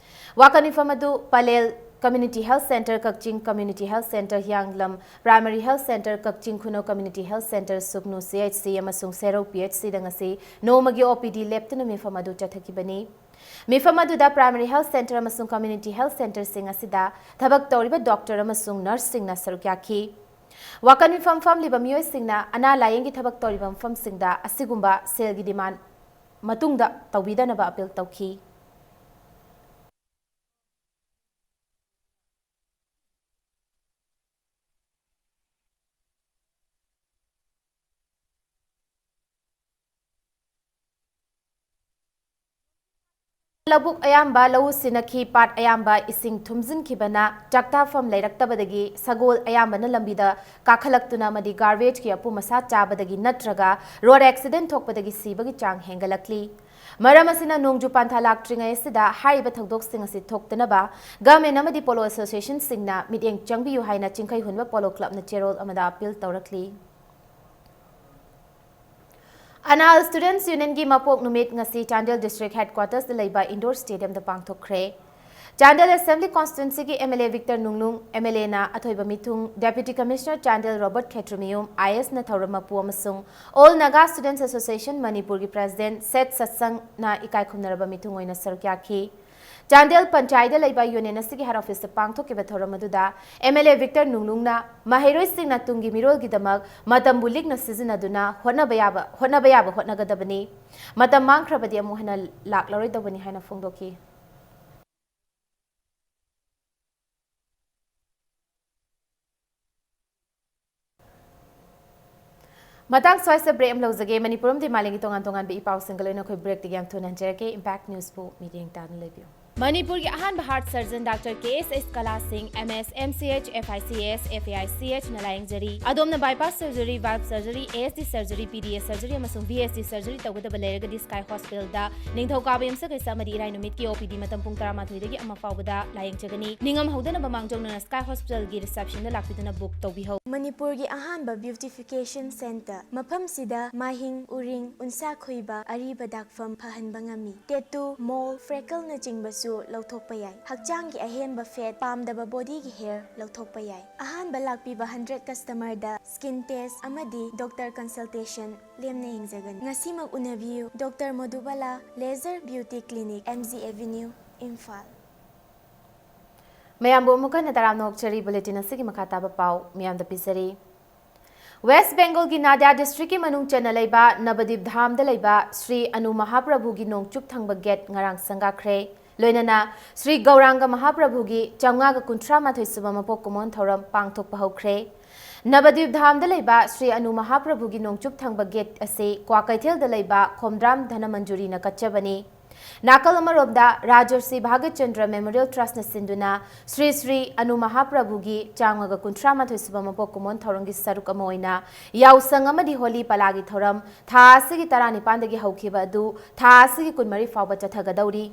ꯋꯥꯀꯟ ꯃꯤꯐꯝ ꯑꯗꯨ ꯄꯂꯦꯜ ꯀꯝꯃ꯭ꯌꯨꯅꯤꯇꯤ ꯍꯦꯜꯊ ꯁꯦꯟꯇꯔ ꯀꯛꯆꯤꯡ, ꯀꯝꯃ꯭ꯌꯨꯅꯤꯇꯤ ꯍꯦꯜꯊ ꯁꯦꯟꯇꯔ ꯍꯤꯌꯥꯡꯂꯝ, ꯄ꯭ꯔꯥꯏꯃꯔꯤ ꯍꯦꯜꯊ ꯁꯦꯟꯇꯔ ꯀꯛꯆꯤꯡ ꯈꯨꯅꯧ, community health centre Sugnu C H ꯁꯤ ꯑꯃꯁꯨꯡ ꯁꯦꯔꯧ ꯄꯤ ꯑꯩꯆ ꯁꯤꯗ ꯉꯁꯤ ꯅꯣꯡꯃꯒꯤ ꯑꯣ ꯄꯤ ꯗꯤ ꯂꯦꯞꯇꯨꯅ ꯃꯤꯐꯝ ꯑꯗꯨ ꯆꯠꯊꯈꯤꯕꯅꯤ꯫ ꯃꯤꯐꯝ ꯑꯗꯨꯗ ꯄ꯭ꯔꯥꯏꯃꯔꯤ ꯍꯦꯜꯊ ꯁꯦꯟꯇꯔ ꯑꯃꯁꯨꯡ ꯀꯝꯃ꯭ꯌꯨꯅꯤꯇꯤ ꯍꯦꯜꯊ ꯁꯦꯟꯇꯔꯁꯤꯡ ꯑꯁꯤꯗ ꯊꯕꯛ ꯇꯧꯔꯤꯕ ꯗꯣꯛꯇꯔ ꯑꯃꯁꯨꯡ ꯅꯔꯁꯁꯤꯡꯅ ꯁꯔꯨꯛ ꯌꯥꯈꯤ꯫ ꯋꯥꯀꯟ ꯃꯤꯐꯝ ꯐꯝꯂꯤꯕ ꯃꯤꯑꯣꯏꯁꯤꯡꯅ ꯑꯅꯥ ꯂꯥꯌꯦꯡꯒꯤ ꯊꯕꯛ ꯇꯧꯔꯤꯕ ꯃꯐꯝꯁꯤꯡꯗ ꯑꯁꯤꯒꯨꯝꯕ ꯁꯦꯜꯒꯤ ꯗꯤꯃꯥꯟ ꯃꯇꯨꯡꯗ ꯇꯧꯕꯤꯗꯅꯕ ꯑꯄꯤꯜ ꯇꯧꯈꯤ꯫ ꯂꯧꯕꯨꯛ ꯑꯌꯥꯝꯕ ꯂꯧꯎ ꯁꯤꯟꯅꯈꯤ, ꯄꯥꯠ ꯑꯌꯥꯝꯕ ꯏꯁꯤꯡ ꯊꯨꯝꯖꯤꯟꯈꯤꯕꯅ ꯆꯥꯛꯇꯥꯐꯝ ꯂꯩꯔꯛꯇꯕꯗꯒꯤ ꯁꯒꯣꯜ ꯑꯌꯥꯝꯕꯅ ꯂꯝꯕꯤꯗ ꯀꯥꯈꯠꯂꯛꯇꯨꯅ ꯑꯃꯗꯤ ꯒꯥꯔꯕꯦꯖꯀꯤ ꯑꯄꯨꯝ ꯑꯁꯥ ꯆꯥꯕꯗꯒꯤ ꯅꯠꯇ꯭ꯔꯒ ꯔꯣꯗ ꯑꯦꯛꯁꯤꯗꯦꯟꯠ ꯊꯣꯛꯄꯗꯒꯤ ꯁꯤꯕꯒꯤ ꯆꯥꯡ ꯍꯦꯟꯒꯠꯂꯛꯂꯤ꯫ ꯃꯔꯝ ꯑꯁꯤꯅ ꯅꯣꯡꯖꯨ ꯄꯟꯊꯥ ꯂꯥꯛꯇ꯭ꯔꯤꯉꯩ ꯑꯁꯤꯗ ꯍꯥꯏꯔꯤꯕ ꯊꯧꯗꯣꯛꯁꯤꯡ ꯑꯁꯤ ꯊꯣꯛꯇꯅꯕ ꯒꯚꯔꯟꯃꯦꯟꯠ ꯑꯃꯗꯤ ꯄꯣꯂꯣ ꯑꯦꯁꯣꯁꯤꯌꯦꯁꯟꯁꯤꯡꯅ ꯃꯤꯠꯌꯦꯡ ꯆꯪꯕꯤꯌꯨ ꯍꯥꯏꯅ ꯆꯤꯡꯈꯩ ꯍꯨꯟꯕ ꯄꯣꯂꯣ ꯀ꯭ꯂꯕꯅ ꯆꯦꯔꯣꯜ ꯑꯃꯗ ꯑꯄꯤꯜ ꯇꯧꯔꯛꯂꯤ꯫ ꯑꯅꯥꯜ ꯁ꯭ꯇꯨꯗꯦꯟꯠꯁ ꯌꯨꯅꯤꯌꯟꯒꯤ ꯃꯄꯣꯛ ꯅꯨꯃꯤꯠ ꯉꯁꯤ ꯆꯥꯟꯗꯦꯜ ꯗꯤꯁꯇ꯭ꯔꯤꯛ ꯍꯦꯗꯀ꯭ꯋꯥꯇꯔꯁꯇ ꯂꯩꯕ ꯏꯟꯗꯣꯔ ꯁ꯭ꯇꯦꯗꯤꯌꯝꯗ ꯄꯥꯡꯊꯣꯛꯈ꯭ꯔꯦ꯫ ꯆꯥꯟꯗꯦꯜ ꯑꯦꯁꯦꯝꯕ꯭ꯂꯤ ꯀꯣꯟꯁꯇꯤꯇ꯭ꯋꯦꯟꯁꯤꯒꯤ ꯑꯦꯝ ꯑꯦꯜ ꯑꯦ ꯚꯤꯛꯇꯔ ꯅꯨꯡꯅꯨꯡ, ꯑꯦꯝ ꯑꯦꯜ ꯑꯦꯅ ꯑꯊꯣꯏꯕ ꯃꯤꯊꯨꯡ, deputy commissioner Chandel Robert Khetrimayum I ꯑꯦꯁꯅ ꯊꯧꯔꯝ ꯃꯄꯨ ꯑꯃꯁꯨꯡ ꯑꯣꯜ ꯅꯥꯒꯥ ꯁ꯭ꯇꯨꯗꯦꯟꯠꯁ ꯑꯦꯁꯣꯁꯤꯌꯦꯁꯟ ꯃꯅꯤꯄꯨꯔꯒꯤ ꯄ꯭ꯔꯦꯁꯤꯗꯦꯟꯠ ꯁꯦꯠ ꯁꯠꯁꯪꯅ ꯏꯀꯥꯏ ꯈꯨꯝꯅꯔꯕ ꯃꯤꯊꯨꯡ ꯑꯣꯏꯅ ꯁꯔꯨꯛ ꯌꯥꯈꯤ꯫ ꯆꯥꯟꯗꯦꯜ ꯄꯟꯆꯥꯌꯠꯇ ꯂꯩꯕ ꯌꯨꯅꯤꯌꯟ ꯑꯁꯤꯒꯤ ꯍꯦꯗ ꯑꯣꯐꯤꯁꯇ ꯄꯥꯡꯊꯣꯛꯈꯤꯕ ꯊꯧꯔꯝ ꯑꯗꯨꯗ ꯑꯦꯝ ꯑꯦꯜ ꯑꯦ ꯚꯤꯛꯇꯔ ꯅꯨꯡꯅꯨꯡꯅ ꯃꯍꯩꯔꯣꯏꯁꯤꯡꯅ ꯇꯨꯡꯒꯤ ꯃꯤꯔꯣꯜꯒꯤꯗꯃꯛ ꯃꯇꯝꯕꯨ ꯂꯤꯛꯅ ꯁꯤꯖꯤꯟꯅꯗꯨꯅ ꯍꯣꯠꯅꯕ ꯌꯥꯕ, ꯍꯣꯠꯅꯕ ꯌꯥꯕ ꯍꯣꯠꯅꯒꯗꯕꯅꯤ꯫ ꯃꯇꯝ ꯃꯥꯡꯈ꯭ꯔꯕꯗꯤ ꯑꯃꯨꯛ ꯍꯟꯅ ꯂꯥꯛꯂꯔꯣꯏꯗꯧꯕꯅꯤ ꯍꯥꯏꯅ ꯐꯣꯡꯗꯣꯛꯈꯤ꯫ ꯃꯇꯥꯡ ꯁ꯭ꯋꯥꯏꯁꯤꯗ ꯕ꯭ꯔꯦꯛ ꯑꯃ ꯂꯧꯖꯒꯦ꯫ ꯃꯅꯤꯄꯨꯔ ꯑꯃꯗꯤ ꯃꯥꯂꯦꯝꯒꯤ ꯇꯣꯉꯥꯟ ꯇꯣꯉꯥꯟꯕ ꯏ ꯄꯥꯎꯁꯤꯡꯒ ꯂꯣꯏꯅ ꯑꯩꯈꯣꯏ ꯕ꯭ꯔꯦꯛꯇꯒꯤ ꯌꯥꯝ ꯊꯨꯅ ꯍꯟꯖꯔꯛꯀꯦ꯫ ꯏꯝꯄꯦꯛ ꯅ꯭ꯌꯨꯁꯄꯨ ꯃꯤꯠꯌꯦꯡ ꯇꯥꯅ ꯂꯩꯕꯤꯌꯨ꯫ ꯃꯅꯤꯄꯨꯔꯒꯤ ꯑꯍꯥꯟꯕ ꯍꯥꯔꯠ ꯁꯔꯖꯟ ꯗꯥꯛꯇꯔ ꯀꯦ ꯑꯦꯁ ꯑꯦꯁ ꯀꯂꯥ ꯁꯤꯡ, M S, M C H, F I C S, F A I C H ꯅ ꯂꯥꯌꯦꯡꯖꯔꯤ꯫ ꯑꯗꯣꯝꯅ bypass surgery, valve surgery, A S D surgery, P D A surgery ꯑꯃꯁꯨꯡ ꯚꯤ ꯑꯦꯁ ꯗꯤ ꯁꯔꯖꯔꯤ ꯇꯧꯒꯗꯕ ꯂꯩꯔꯒꯗꯤ sky ꯍꯣꯁꯄꯤꯇꯥꯜꯗ ꯅꯤꯡꯊꯧꯀꯥꯕ ꯌꯨꯝꯁꯀꯩꯁ ꯑꯃꯗꯤ ꯏꯔꯥꯏ ꯅꯨꯃꯤꯠꯀꯤ ꯑꯣ ꯄꯤ ꯗꯤ ꯃꯇꯝ ꯄꯨꯡ ꯇꯔꯥꯃꯥꯊꯣꯏꯗꯒꯤ ꯑꯃ ꯐꯥꯎꯕꯗ ꯂꯥꯌꯦꯡꯖꯒꯅꯤ꯫ ꯅꯤꯡꯉꯝ ꯍꯧꯗꯅꯕ ꯃꯥꯡꯖꯧꯅꯅ ꯁ꯭ꯀꯥꯏ ꯍꯣꯁꯄꯤꯇꯥꯜꯒꯤ ꯔꯤꯁꯦꯞꯁꯟꯗ ꯂꯥꯛꯄꯤꯗꯨꯅ ꯕꯨꯛ ꯇꯧꯕꯤꯍꯧ꯫ ꯃꯅꯤꯄꯨꯔꯒꯤ ꯑꯍꯥꯟꯕ ꯕ꯭ꯌꯨꯇꯤꯐꯤꯀꯦꯁꯟ ꯁꯦꯟꯇꯔ꯫ ꯃꯐꯝꯁꯤꯗ ꯃꯥꯏꯍꯤꯡ, ꯎꯔꯤꯡ, ꯎꯟꯁꯥ ꯈꯣꯏꯕ, ꯑꯔꯤꯕ ꯗꯥꯛꯐꯝ ꯐꯍꯟꯕ ꯉꯝꯃꯤ꯫ ꯇꯦꯇꯨ, ꯃꯣꯜ, ꯐ꯭ꯔꯦꯀꯜꯅꯆꯤꯡꯕꯁꯨ ꯂꯧꯊꯣꯛꯄ ꯌꯥꯏ꯫ ꯍꯛꯆꯥꯡꯒꯤ ꯑꯍꯦꯟꯕ ꯐꯦꯠ, ꯄꯥꯝꯗꯕ ꯕꯣꯗꯤꯒꯤ ꯍꯦꯌꯔ ꯂꯧꯊꯣꯛꯄ ꯌꯥꯏ꯫ ꯑꯍꯥꯟꯕ ꯂꯥꯛꯄꯤꯕ ꯍꯟꯗ꯭ꯔꯦꯠ ꯀꯁꯇꯃꯔꯗ ꯁ꯭ꯀꯤꯟ ꯇꯦꯁ ꯑꯃꯗꯤ ꯗꯣꯛꯇꯔ ꯀꯟꯁꯜꯇꯦꯁꯟ ꯂꯦꯝꯅ ꯌꯦꯡꯖꯒꯅꯤ꯫ ꯉꯁꯤꯃꯛ ꯎꯅꯕꯤꯌꯨ꯫ Doctor Modubala laser beauty clinic, M G avenue, Imphal. ꯃꯌꯥꯝꯕꯨ ꯑꯃꯨꯛ ꯍꯟꯅ ꯇꯔꯥꯝꯅ ꯑꯣꯛꯆꯔꯤ꯫ ꯕꯨꯂꯦꯇꯤꯟ ꯑꯁꯤꯒꯤ ꯃꯈꯥ ꯇꯥꯕ ꯄꯥꯎ ꯃꯤꯌꯥꯝꯗ ꯄꯤꯖꯔꯤ꯫ ꯋꯦꯁ ꯕꯦꯡꯒꯜꯒꯤ ꯅꯥꯗꯤꯌꯥ ꯗꯤꯁꯇ꯭ꯔꯤꯛꯀꯤ ꯃꯅꯨꯡ ꯆꯟꯅ ꯂꯩꯕ ꯅꯕꯗꯤꯞ ꯙꯥꯝꯗ ꯂꯩꯕ ꯁ꯭ꯔꯤ ꯑꯅꯨ ꯃꯍꯥꯄ꯭ꯔꯚꯨꯒꯤ ꯅꯣꯡꯆꯨꯞ ꯊꯪꯕ ꯒꯦꯠ ꯉꯔꯥꯡ ꯁꯪꯒꯥꯈ꯭ꯔꯦ꯫ ꯂꯣꯏꯅꯅ ꯁ꯭ꯔꯤ ꯒꯧꯔꯥꯡꯒ ꯃꯍꯥꯄ꯭ꯔꯚꯨꯒꯤ ꯆꯥꯝꯃꯉꯥꯒ ꯀꯨꯟꯊ꯭ꯔꯥ ꯃꯥꯊꯣꯏ ꯁꯨꯕ ꯃꯄꯣꯛ ꯀꯨꯝꯑꯣꯟ ꯊꯧꯔꯝ ꯄꯥꯡꯊꯣꯛꯄ ꯍꯧꯈ꯭ꯔꯦ꯫ ꯅꯕꯗꯤꯞ ꯙꯥꯝꯗ ꯂꯩꯕ ꯁ꯭ꯔꯤ ꯑꯅꯨ ꯃꯍꯥꯄ꯭ꯔꯚꯨꯒꯤ ꯅꯣꯡꯆꯨꯞ ꯊꯪꯕ ꯒꯦꯠ ꯑꯁꯤ ꯀ꯭ꯋꯥꯀꯩꯊꯦꯜꯗ ꯂꯩꯕ ꯈꯣꯝꯗ꯭ꯔꯥꯝ ꯙꯅꯃꯟꯖꯨꯔꯤꯅ ꯀꯠꯆꯕꯅꯤ꯫ ꯅꯥꯀꯜ ꯑꯃꯔꯣꯝꯗ, ꯔꯥꯖꯔꯁꯤ ꯚꯥꯒꯠ ꯆꯟꯗ꯭ꯔ ꯃꯦꯃꯣꯔꯤꯌꯦꯜ ꯇ꯭ꯔꯁꯅ ꯁꯤꯟꯗꯨꯅ ꯁ꯭ꯔꯤ ꯁ꯭ꯔꯤ ꯑꯅꯨ ꯃꯍꯥꯄ꯭ꯔꯚꯨꯒꯤ ꯆꯥꯝꯃꯉꯥꯒ ꯀꯨꯟꯊ꯭ꯔꯥ ꯃꯥꯊꯣꯏ ꯁꯨꯕ ꯃꯄꯣꯛ ꯀꯨꯝꯑꯣꯟ ꯊꯧꯔꯝꯒꯤ ꯁꯔꯨꯛ ꯑꯃ ꯑꯣꯏꯅ ꯌꯥꯎꯁꯪ ꯑꯃꯗꯤ ꯍꯣꯂꯤ ꯄꯂꯥꯒꯤ ꯊꯧꯔꯝ ꯊꯥ ꯑꯁꯤꯒꯤ ꯇꯔꯥꯅꯤꯄꯥꯟꯗꯒꯤ ꯍꯧꯈꯤꯕ ꯑꯗꯨ ꯊꯥ ꯑꯁꯤꯒꯤ ꯀꯨꯟꯃꯔꯤ ꯐꯥꯎꯕ ꯆꯠꯊꯒꯗꯧꯔꯤ꯫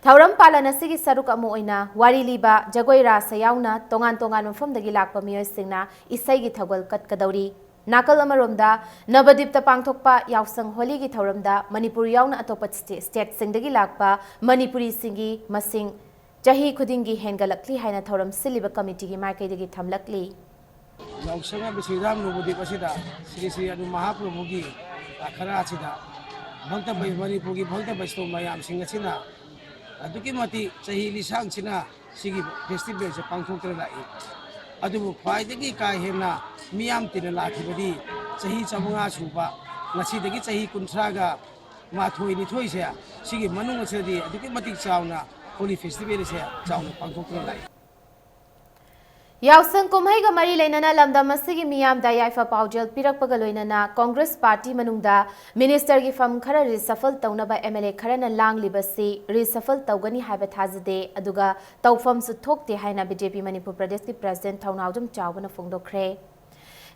ꯊꯧꯔꯝ ꯄꯥꯂꯟ ꯑꯁꯤꯒꯤ ꯁꯔꯨꯛ ꯑꯃ ꯑꯣꯏꯅ ꯋꯥꯔꯤ ꯂꯤꯕ, ꯖꯒꯣꯏ ꯔꯥꯁ ꯌꯥꯎꯅ ꯇꯣꯉꯥꯟ ꯇꯣꯉꯥꯟꯕ ꯃꯐꯝꯗꯒꯤ ꯂꯥꯛꯄ ꯃꯤꯑꯣꯏꯁꯤꯡꯅ ꯏꯁꯩꯒꯤ ꯊꯧꯒꯜ ꯀꯠꯀꯗꯧꯔꯤ꯫ ꯅꯥꯀꯜ ꯑꯃꯔꯣꯝꯗ, ꯅꯕꯗꯤꯞꯇ ꯄꯥꯡꯊꯣꯛꯄ ꯌꯥꯎꯁꯪ ꯍꯣꯂꯤꯒꯤ ꯊꯧꯔꯝꯗ ꯃꯅꯤꯄꯨꯔ ꯌꯥꯎꯅ ꯑꯇꯣꯞꯄ ꯁ꯭ꯇꯦ-, ꯁ꯭ꯇꯦꯠꯁꯤꯡꯗꯒꯤ ꯂꯥꯛꯄ ꯃꯅꯤꯄꯨꯔꯤꯁꯤꯡꯒꯤ ꯃꯁꯤꯡ ꯆꯍꯤ ꯈꯨꯗꯤꯡꯒꯤ ꯍꯦꯟꯒꯠꯂꯛꯂꯤ ꯍꯥꯏꯅ ꯊꯧꯔꯝ ꯁꯤꯜꯂꯤꯕ ꯀꯃꯤꯇꯤꯒꯤ ꯃꯥꯏꯀꯩꯗꯒꯤ ꯊꯝꯂꯛꯂꯤ꯫ ꯌꯥꯎꯁꯪ ꯍꯥꯏꯕ ꯁ꯭ꯔꯤꯔꯥꯝ ꯅꯕꯗꯤꯞ ꯑꯁꯤꯗ ꯁ꯭ꯔꯤ ꯁ꯭ꯔꯤ ꯑꯅꯨ ꯃꯍꯥꯄ꯭ꯔꯚꯨꯒꯤ ꯑꯈꯔꯥ ꯑꯁꯤꯗ ꯚꯛꯇ ꯕꯩ-, ꯃꯅꯤꯄꯨꯔꯒꯤ ꯚꯛꯇ ꯕꯩꯁꯅꯣ ꯃꯌꯥꯝꯁꯤꯡ ꯑꯁꯤꯅ ꯑꯗꯨꯛꯀꯤ ꯃꯇꯤꯛ ꯆꯍꯤ ꯂꯤꯁꯥꯡꯁꯤꯅ ꯁꯤꯒꯤ ꯐꯦꯁꯇꯤꯚꯦꯜꯁꯦ ꯄꯥꯡꯊꯣꯛꯇꯨꯅ ꯂꯥꯛꯏ꯫ ꯑꯗꯨꯕꯨ ꯈ꯭ꯋꯥꯏꯗꯒꯤ ꯀꯥ ꯍꯦꯟꯅ ꯃꯤꯌꯥꯝ ꯇꯤꯟꯅ ꯂꯥꯛꯈꯤꯕꯗꯤ ꯆꯍꯤ ꯆꯥꯝꯃꯉꯥ ꯁꯨꯕ, ꯉꯁꯤꯗꯒꯤ ꯆꯍꯤ ꯀꯨꯟꯊ꯭ꯔꯥꯒ ꯃꯥꯊꯣꯏ ꯅꯤꯊꯣꯏꯁꯦ, ꯁꯤꯒꯤ ꯃꯅꯨꯡ ꯑꯁꯤꯗꯗꯤ ꯑꯗꯨꯛꯀꯤ ꯃꯇꯤꯛ ꯆꯥꯎꯅ ꯍꯣꯂꯤ ꯐꯦꯁꯇꯤꯚꯦꯜꯁꯦ ꯆꯥꯎꯅ ꯄꯥꯡꯊꯣꯛꯇꯨꯅ ꯂꯥꯛꯏ꯫ ꯌꯥꯎꯁꯪ ꯀꯨꯝꯍꯩꯒ ꯃꯔꯤ ꯂꯩꯅꯅ ꯂꯝꯗꯝ ꯑꯁꯤꯒꯤ ꯃꯤꯌꯥꯝꯗ ꯌꯥꯏꯐ ꯄꯥꯎꯖꯦꯜ ꯄꯤꯔꯛꯄꯒ ꯂꯣꯏꯅꯅ ꯀꯣꯡꯒ꯭ꯔꯦꯁ ꯄꯥꯔꯇꯤ ꯃꯅꯨꯡꯗ ꯃꯤꯅꯤꯁꯇꯔꯒꯤ ꯐꯝ ꯈꯔ ꯔꯤꯁꯐꯜ ꯇꯧꯅꯕ ꯑꯦꯝ ꯑꯦꯜ ꯑꯦ ꯈꯔꯅ ꯂꯥꯡꯂꯤꯕꯁꯤ ꯔꯤꯁꯐꯜ ꯇꯧꯒꯅꯤ ꯍꯥꯏꯕ ꯊꯥꯖꯗꯦ, ꯑꯗꯨꯒ ꯇꯧꯐꯝꯁꯨ ꯊꯣꯛꯇꯦ ꯍꯥꯏꯅ ꯕꯤ ꯖꯦ ꯄꯤ ꯃꯅꯤꯄꯨꯔ ꯄ꯭ꯔꯗꯦꯁꯀꯤ ꯄ꯭ꯔꯁꯤꯗꯦꯟ ꯊꯧꯅꯥꯎꯖꯝ ꯆꯥꯎꯕꯅ ꯐꯣꯡꯗꯣꯛꯈ꯭ꯔꯦ꯫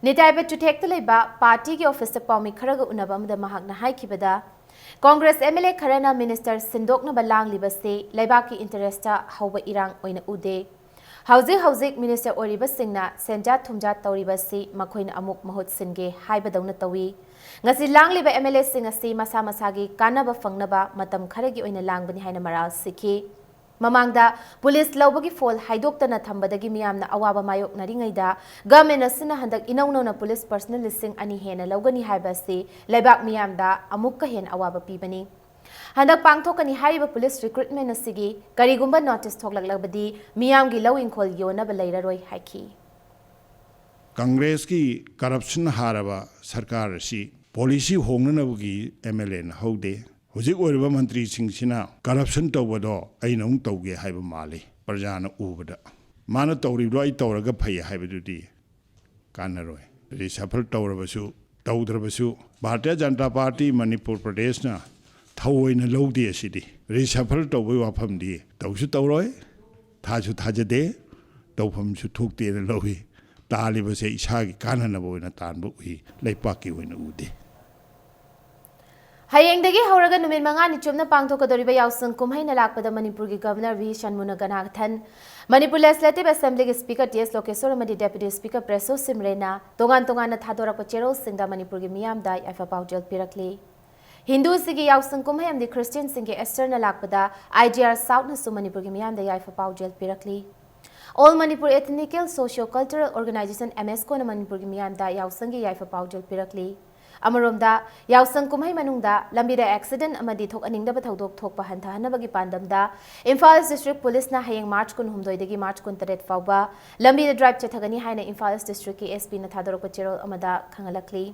ꯅꯤꯇꯥꯏ ꯕꯦꯠ ꯆꯨꯊꯦꯛꯇ ꯂꯩꯕ ꯄꯥꯔꯇꯤꯒꯤ ꯑꯣꯐꯤꯁꯇ ꯄꯥꯎꯃꯤ ꯈꯔꯒ ꯎꯅꯕ ꯑꯃꯗ ꯃꯍꯥꯛꯅ ꯍꯥꯏꯈꯤꯕꯗ, ꯀꯣꯡꯒ꯭ꯔꯦꯁ ꯑꯦꯝ ꯑꯦꯜ ꯑꯦ ꯈꯔꯅ ꯃꯤꯅꯤꯁꯇꯔ ꯁꯤꯟꯗꯣꯛꯅꯕ ꯂꯥꯡꯂꯤꯕꯁꯤ ꯂꯩꯕꯥꯛꯀꯤ ꯏꯟꯇꯔꯦꯁꯇ ꯍꯧꯕ ꯏꯔꯥꯡ ꯑꯣꯏꯅ ꯎꯗꯦ꯫ ꯍꯧꯖꯤꯛ ꯍꯧꯖꯤꯛ ꯃꯤꯅꯤꯁꯇꯔ ꯑꯣꯏꯔꯤꯕꯁꯤꯡꯅ ꯁꯦꯟꯖꯥ ꯊꯨꯝꯖꯥ ꯇꯧꯔꯤꯕꯁꯤ ꯃꯈꯣꯏꯅ ꯑꯃꯨꯛ ꯃꯍꯨꯠ ꯁꯤꯟꯒꯦ ꯍꯥꯏꯕꯗꯧꯅ ꯇꯧꯏ꯫ ꯉꯁꯤ ꯂꯥꯡꯂꯤꯕ ꯑꯦꯝ ꯑꯦꯜ ꯑꯦꯁꯤꯡ ꯑꯁꯤ ꯃꯁꯥ ꯃꯁꯥꯒꯤ ꯀꯥꯟꯅꯕ ꯐꯪꯅꯕ ꯃꯇꯝ ꯈꯔꯒꯤ ꯑꯣꯏꯅ ꯂꯥꯡꯕꯅꯤ ꯍꯥꯏꯅ ꯃꯔꯥꯜ ꯁꯤꯈꯤ꯫ ꯃꯃꯥꯡꯗ ꯄꯨꯂꯤꯁ ꯂꯧꯕꯒꯤ ꯐꯣꯜ ꯍꯥꯏꯗꯣꯛꯇꯅ ꯊꯝꯕꯗꯒꯤ ꯃꯤꯌꯥꯝꯅ ꯑꯋꯥꯕ ꯃꯥꯌꯣꯛꯅꯔꯤꯉꯩꯗ, ꯒꯚꯔꯟꯃꯦꯟꯠ ꯑꯁꯤꯅ ꯍꯟꯗꯛ ꯏꯅꯧ ꯅꯧꯅ ꯄꯨꯂꯤꯁ ꯄꯔꯁꯅꯦꯜ ꯂꯤꯁꯤꯡ ꯑꯅꯤ ꯍꯦꯟꯅ ꯂꯧꯒꯅꯤ ꯍꯥꯏꯕ ꯑꯁꯤ ꯂꯩꯕꯥꯛ ꯃꯤꯌꯥꯝꯗ ꯑꯃꯨꯛꯀ ꯍꯦꯟꯅ ꯑꯋꯥꯕ ꯄꯤꯕꯅꯤ꯫ ꯍꯟꯗꯛ ꯄꯥꯡꯊꯣꯛꯀꯅꯤ ꯍꯥꯏꯔꯤꯕ ꯄꯨꯂꯤꯁ ꯔꯤꯀ꯭ꯔꯨꯠꯃꯦꯟꯠ ꯑꯁꯤꯒꯤ ꯀꯔꯤꯒꯨꯝꯕ ꯅꯣꯇꯤꯁ ꯊꯣꯛꯂꯛꯂꯕꯗꯤ ꯃꯤꯌꯥꯝꯒꯤ ꯂꯧ ꯏꯪꯈꯣꯜ ꯌꯣꯟꯅꯕ ꯂꯩꯔꯔꯣꯏ ꯍꯥꯏꯈꯤ꯫ ꯀꯪꯒ꯭ꯔꯦꯁꯀꯤ ꯀꯔꯞꯁꯟ ꯍꯥꯔꯕ ꯁꯔꯀꯥꯔ ꯑꯁꯤ ꯄꯣꯂꯤꯁꯤ ꯍꯣꯡꯅꯅꯕꯒꯤ ꯑꯦꯝ ꯑꯦꯜ ꯑꯦꯅ ꯍꯧꯗꯦ꯫ ꯍꯧꯖꯤꯛ ꯑꯣꯏꯔꯤꯕ ꯃꯟꯇ꯭ꯔꯤꯁꯤꯡꯁꯤꯅ ꯀꯔꯞꯁꯟ ꯇꯧꯕꯗꯣ ꯑꯩꯅ ꯑꯃꯨꯛ ꯇꯧꯒꯦ ꯍꯥꯏꯕ ꯃꯥꯜꯂꯤ꯫ ꯄ꯭ꯔꯖꯥꯅ ꯎꯕꯗ ꯃꯥꯅ ꯇꯧꯔꯤꯕꯗꯣ ꯑꯩ ꯇꯧꯔꯒ ꯐꯩ ꯍꯥꯏꯕꯗꯨꯗꯤ ꯀꯥꯟꯅꯔꯣꯏ꯫ ꯔꯤꯁꯐꯜ ꯇꯧꯔꯕꯁꯨ ꯇꯧꯗ꯭ꯔꯕꯁꯨ ꯚꯥꯔꯇꯤꯌ ꯖꯅꯇꯥ ꯄꯥꯔꯇꯤ ꯃꯅꯤꯄꯨꯔ ꯄ꯭ꯔꯗꯦꯁꯅ ꯊꯑꯣꯏꯅ ꯂꯧꯗꯦ꯫ ꯑꯁꯤꯗꯤ ꯔꯤꯁꯐꯜ ꯇꯧꯕꯒꯤ ꯋꯥꯐꯝꯗꯤ ꯇꯧꯁꯨ ꯇꯧꯔꯣꯏ, ꯊꯥꯁꯨ ꯊꯥꯖꯗꯦ, ꯇꯧꯐꯝꯁꯨ ꯊꯣꯛꯇꯦꯅ ꯂꯧꯏ꯫ ꯇꯥꯜꯂꯤꯕꯁꯦ ꯏꯁꯥꯒꯤ ꯀꯥꯟꯅꯅꯕ ꯑꯣꯏꯅ ꯇꯥꯟꯕ ꯎꯏ, ꯂꯩꯄꯥꯛꯀꯤ ꯑꯣꯏꯅ ꯎꯗꯦ꯫ ꯍꯌꯦꯡꯗꯒꯤ ꯍꯧꯔꯒ ꯅꯨꯃꯤꯠ ꯃꯉꯥꯅꯤ ꯆꯨꯞꯅ ꯄꯥꯡꯊꯣꯛꯀꯗꯧꯔꯤꯕ ꯌꯥꯎꯁꯪ ꯀꯨꯝꯍꯩꯅ ꯂꯥꯛꯄꯗ ꯃꯅꯤꯄꯨꯔꯒꯤ governor V Shanmuganathan, Manipur legislative ꯑꯦꯁꯦꯝꯕ꯭ꯂꯤꯒꯤ ꯁ꯭ꯄꯤꯀꯔ ꯇꯤ ꯑꯦꯁ ꯂꯣꯀꯦꯁꯣꯔ ꯑꯃꯗꯤ ꯗꯦꯄ꯭ꯌꯨꯇꯤ ꯁ꯭ꯄꯤꯀꯔ ꯄ꯭ꯔꯦꯁꯣ ꯁꯤꯝꯔꯦꯅ ꯇꯣꯉꯥꯟ ꯇꯣꯉꯥꯟꯅ ꯊꯥꯗꯣꯔꯛꯄ ꯆꯦꯔꯣꯜꯁꯤꯡꯗ ꯃꯅꯤꯄꯨꯔꯒꯤ ꯃꯤꯌꯥꯝꯗ ꯌꯥꯏꯐ ꯄꯥꯎꯖꯦꯜ ꯄꯤꯔꯛꯂꯤ꯫ ꯍꯤꯟꯗꯨꯁꯤꯡꯒꯤ ꯌꯥꯎꯁꯪ ꯀꯨꯝꯍꯩ ꯑꯃꯗꯤ ꯈ꯭ꯔꯤꯁꯇꯤꯌꯟꯁꯤꯡꯒꯤ ꯏꯁꯇꯔꯅ ꯂꯥꯛꯄꯗ ꯑꯥꯏ ꯖꯤ ꯑꯥꯔ ꯁꯥꯎꯠꯅꯁꯨ ꯃꯅꯤꯄꯨꯔꯒꯤ ꯃꯤꯌꯥꯝꯗ ꯌꯥꯏꯐ ꯄꯥꯎꯖꯦꯜ ꯄꯤꯔꯛꯂꯤ꯫ All Manipur Ethnical Socio Cultural Organization, M S ꯀꯣꯅ ꯃꯅꯤꯄꯨꯔꯒꯤ ꯃꯤꯌꯥꯝꯗ ꯌꯥꯎꯁꯪꯒꯤ ꯌꯥꯏꯐ ꯄꯥꯎꯖꯦꯜ ꯄꯤꯔꯛꯂꯤ꯫ ꯑꯃꯔꯣꯝꯗ, ꯌꯥꯎꯁꯪ ꯀꯨꯝꯍꯩ ꯃꯅꯨꯡꯗ ꯂꯝꯕꯤꯗ ꯑꯦꯛꯁꯤꯗꯦꯟꯠ ꯑꯃꯗꯤ ꯊꯣꯛꯍꯟꯅꯤꯡꯗꯕ ꯊꯧꯗꯣꯛ ꯊꯣꯛꯄ ꯍꯟꯊꯍꯟꯅꯕꯒꯤ ꯄꯥꯟꯗꯝꯗ ꯏꯝꯐꯥꯜ ꯏꯁ ꯗꯤꯁꯇ꯭ꯔꯤꯛ ꯄꯨꯂꯤꯁꯅ ꯍꯌꯦꯡ ꯃꯥꯔꯆ ꯀꯨꯟꯍꯨꯝꯗꯣꯏꯗꯒꯤ ꯃꯥꯔꯆ ꯀꯨꯟꯇꯔꯦꯠ ꯐꯥꯎꯕ ꯂꯝꯕꯤꯗ ꯗ꯭ꯔꯥꯏꯚ ꯆꯠꯊꯒꯅꯤ ꯍꯥꯏꯅ ꯏꯝꯐꯥꯜ ꯏꯁ ꯗꯤꯁꯇ꯭ꯔꯤꯛꯀꯤ ꯑꯦꯁ ꯄꯤꯅ ꯊꯥꯗꯣꯔꯛꯄ ꯆꯦꯔꯣꯜ ꯑꯃꯗ ꯈꯪꯍꯜꯂꯛꯂꯤ꯫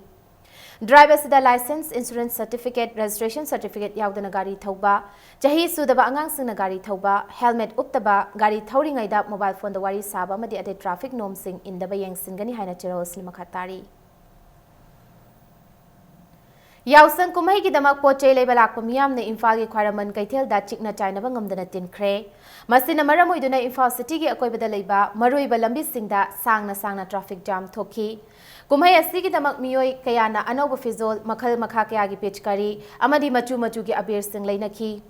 Drive ꯑꯁꯤꯗ license, insurance certificate, registration certificate ꯌꯥꯎꯗꯅ ꯒꯥꯔꯤ ꯊꯧꯕ, ꯆꯍꯤ ꯁꯨꯗꯕ ꯑꯉꯥꯡꯁꯤꯡꯅ ꯒꯥꯔꯤ ꯊꯧꯕ, helmet ꯎꯞꯇꯕ, ꯒꯥꯔꯤ ꯊꯧꯔꯤꯉꯩꯗ mobile phoneꯗ ꯋꯥꯔꯤ ꯁꯥꯕ ꯑꯃꯗꯤ ꯑꯇꯩ traffic normꯁꯤꯡ ꯏꯟꯗꯕ ꯌꯦꯡꯁꯤꯟꯒꯅꯤ ꯍꯥꯏꯅ ꯆꯦꯔꯣꯜ ꯑꯁꯤꯅ ꯃꯈꯥ ꯇꯥꯔꯤ꯫ ꯌꯥꯎꯁꯪ ꯀꯨꯝꯍꯩꯒꯤꯗꯃꯛ ꯄꯣꯠ ꯆꯩ ꯂꯩꯕ ꯂꯥꯛꯄ ꯃꯤꯌꯥꯝꯅ ꯏꯝꯐꯥꯜꯒꯤ ꯈ꯭ꯋꯥꯏꯔꯝꯕꯟ ꯀꯩꯊꯦꯜꯗ ꯆꯤꯛꯅ ꯆꯥꯏꯅꯕ ꯉꯝꯗꯅ ꯇꯤꯟꯈ꯭ꯔꯦ꯫ ꯃꯁꯤꯅ ꯃꯔꯝ ꯑꯣꯏꯗꯨꯅ ꯏꯝꯐꯥꯜ cityꯒꯤ ꯑꯀꯣꯏꯕꯗ ꯂꯩꯕ ꯃꯔꯨꯑꯣꯏꯕ ꯂꯝꯕꯤꯁꯤꯡꯗ ꯁꯥꯡꯅ ꯁꯥꯡꯅ traffic jam ꯊꯣꯛꯈꯤ꯫ ꯀꯨꯝꯍꯩ ꯑꯁꯤꯒꯤꯗꯃꯛ ꯃꯤꯑꯣꯏ ꯀꯌꯥꯅ ꯑꯅꯧꯕ ꯐꯤꯖꯣꯜ, ꯃꯈꯜ ꯃꯈꯥ ꯀꯌꯥꯒꯤ ꯄꯤꯆꯀꯥꯔꯤ ꯑꯃꯗꯤ ꯃꯆꯨ ꯃꯆꯨꯒꯤ ꯑꯕꯤꯔꯁꯤꯡ ꯂꯩꯅꯈꯤ꯫